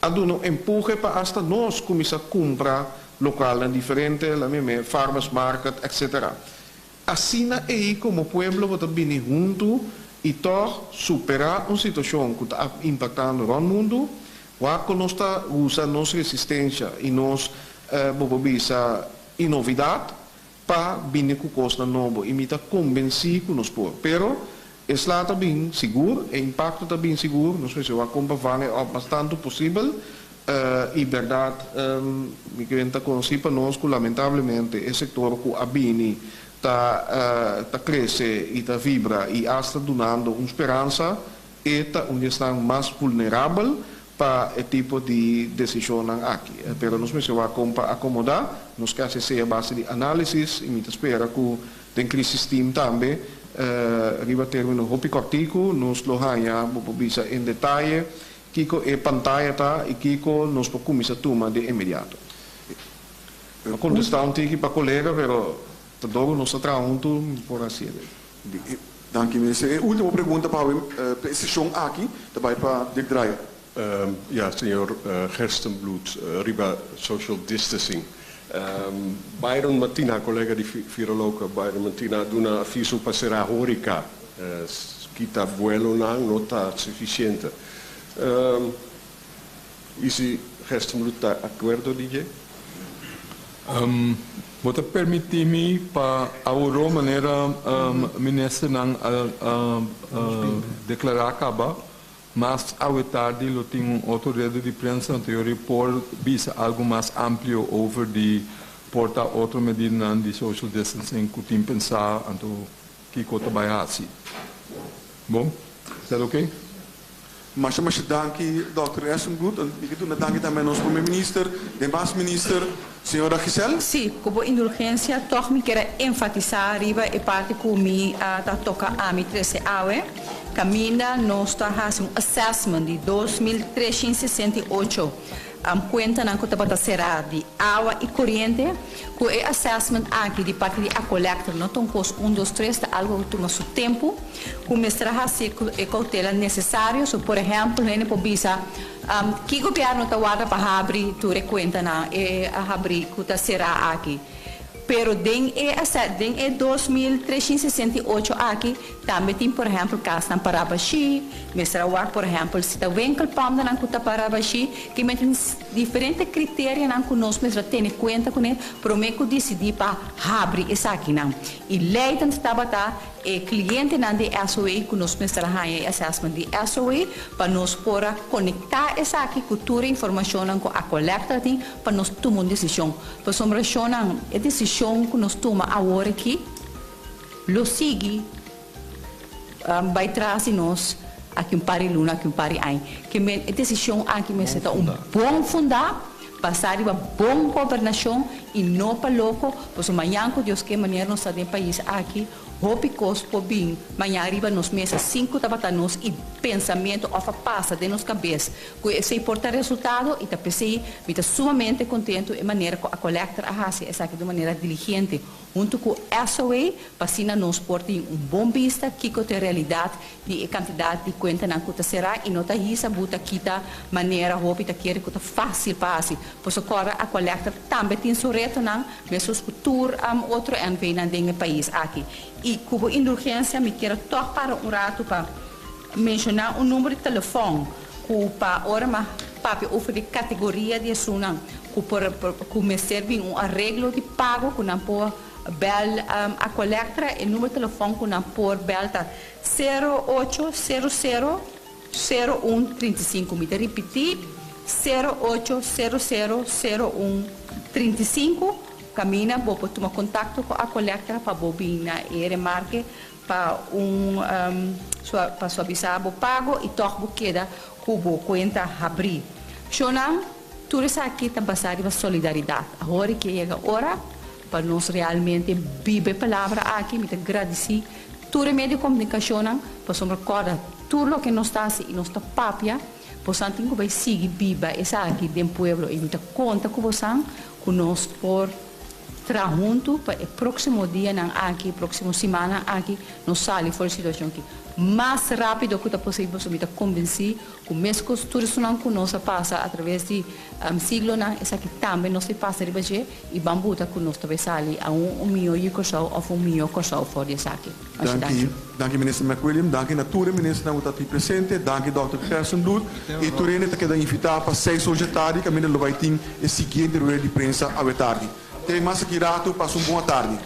A duna un empuhe pa asta nos kuminsá kumpra lokal na diferente, la meme, farmers market, etc. Asina ei komo pueblo bo ta bini huntu i tòg superá un situashon ku ta impaktando rònt mundu, wak ku nos ta usa nos resistensha i nos, bo por bisa, inovidat pa bini ku kosnan nobo i mi ta kombensí ku nos por. Pero e sla ta bin sigur, e impakto ta bin sigur, nos mester wak kon pa vang e òp mas tantu posibel i bèrdat mi kere ta konosí pa nos ku lamentablemente e sektor ku a bini ta ta krese i ta vibra i asta dunando un speransa e ta un di esnan mas vulnerabel pa e tipo di desishonnan aki. Pero nos mester wak kon pa akomodá. Nos ke hasi esei a base di análisis i mi ta spera ku den Crisis Team tambe riba término hopi kòrtiku nos lo haña bo por bisa en detaye kiko e pantaya ta i kiko nos por kuminsá tuma de inmediato. A kontestá un tiki pa kolega pero ta dor ku nos ta traha huntu mi por hasi e. Danki minister. E ultimo pregunta pa awe pa e seshon aki ta bai pa Dirk Draaier. Ja, señor Gerstenbluth, riba social distancing. Byron Martina, colega di viroloog Byron Martina a duna aviso pa sera horeca. Kita buelonan no ta suficiente. Y si Gerstenbluth ta acuerdo di dje? Bo ta permití mi pa aworó manera ministernan a deklará kaba, mas awe tardi lo tin un otro reda di prensa anto yori por bisa algu mas amplio over di por ta otro medidanan di social distancing ku tin pensá anto kiko ta bai hasi. Bon? Is dat oké? Masha masha danki Dòkter Essenbloed. Mi ke duna danki tambe nos Prome Minister, demas Minister, Señora Giselle. Sí, ku bo indulgensia tòg mi kier a enfatisá riba e parti ku mi a ta toka ami trese awe, kaminda nos ta hasi un assessment di 2368 Cuentanan cu tabata cera di awa y coriente, cu e assessment aki di parti di Aqualectra no ta un cos un dos tres, ta algo cu tuma su tempo, cu mester a haci cu e cautela necesario. So por ehempel hende por bisa ki gobierno ta warda pa habri tur e cuentanan e a habri cu ta cera aki. Pero den e den e 2368 aki Tambe tin por ehempel kasnan pará bashí, mester a wak por ehempel si ta winkelpamdanan ku ta pará bashí, ke men tin diferente kriterianan ku nos mester a tene kuenta kuné promé ku disidí pa habri esakinan. I leidend tabata e klientenan di SOE ku nos mester a haña e assessment di SOE pa nos por a konektá esaki ku tur e informashonnan ku Aqualectra tin pa nos tuma un desishon. Pasobra shonnan, e desishon ku nos tuma awor aki, Lo sigui Bai tras di nos aki un par di luna, aki un par di aña. Ke men e desishon aki mester ta un bon fundá, basá riba bon gobernashon i no pa loko, pasobra mañan ku Dios ke manera nos ta den pais aki, hopi kos por bin mañan riba nos mesa sin ku tabata nos i pensamentu òf a pasa den nos kabes ku esei por ta resultado i ta p'esei mi ta sumamente kontentu e manera ku Aqualectra a hasi esaki di un manera diligente. Huntu ku SOA pa asina nos por tin un bon bista kiko ta e realidat di e kantidat di kuentanan ku ta será i no ta hisa buta kita manera hopi ta kere ku ta fásil pa hasi. Pasobra kòrda Aqualectra tambe tin su retonan mesos ku tur otro NVnan den e pais aki. I ku bo indulgensia mi kier tòg para un ratu pa menshoná un number di telefòn ku pa ora mi a papia over di kategoria di esunnan ku por ku mester bin un areglo di pago ku nan por bèl Aqualectra. E number di telefòn ku nan por bèl ta sero ocho sero sero sero un 35. Mi ta ripití, sero ocho sero sero sero un 35. Kaminda bo por tuma kontakto ku Aqualectra pa bo bin na e remarke pa un pa suavisá bo pago i tòg bo keda ku bo kuenta habrí. Shonnan, tur esaki ta basá riba solidaridat. Awor ke yega ora pa nos realmente biba e palabra aki. Mi ta gradisí tur e medio di komunikashonnan pasobra kòrda tur loke nos ta hasi i nos ta papia, bosan tin ku bai sigui biba esaki den pueblo i mi ta konta ku bosan ku nos por Traha huntu pa e próksimo dianan aki, próksimo simannan aki, nos sali for e situashon aki mas rápido ku ta posibel, pasobra mi ta kombensí ku meskos tur esunnan ku nos a pasa atraves di siglonan, esaki tambe nos ta pasa riba dje i ban buta ku nos ta bai sali aun un mihó yu Kòrsou òf un mihó Kòrsou for di esaki. Masha Danki, danki. danki Minister McWilliam, danki na tur e ministernan ku ta aki presente, danki Dòkter Gerstenbluth i tur hende ta keda invitá pa seis or dje tardi kaminda lo bai tin e siguiente rueda di prensa awe tardi. Te mas aki ratu, pasa un bon atardi.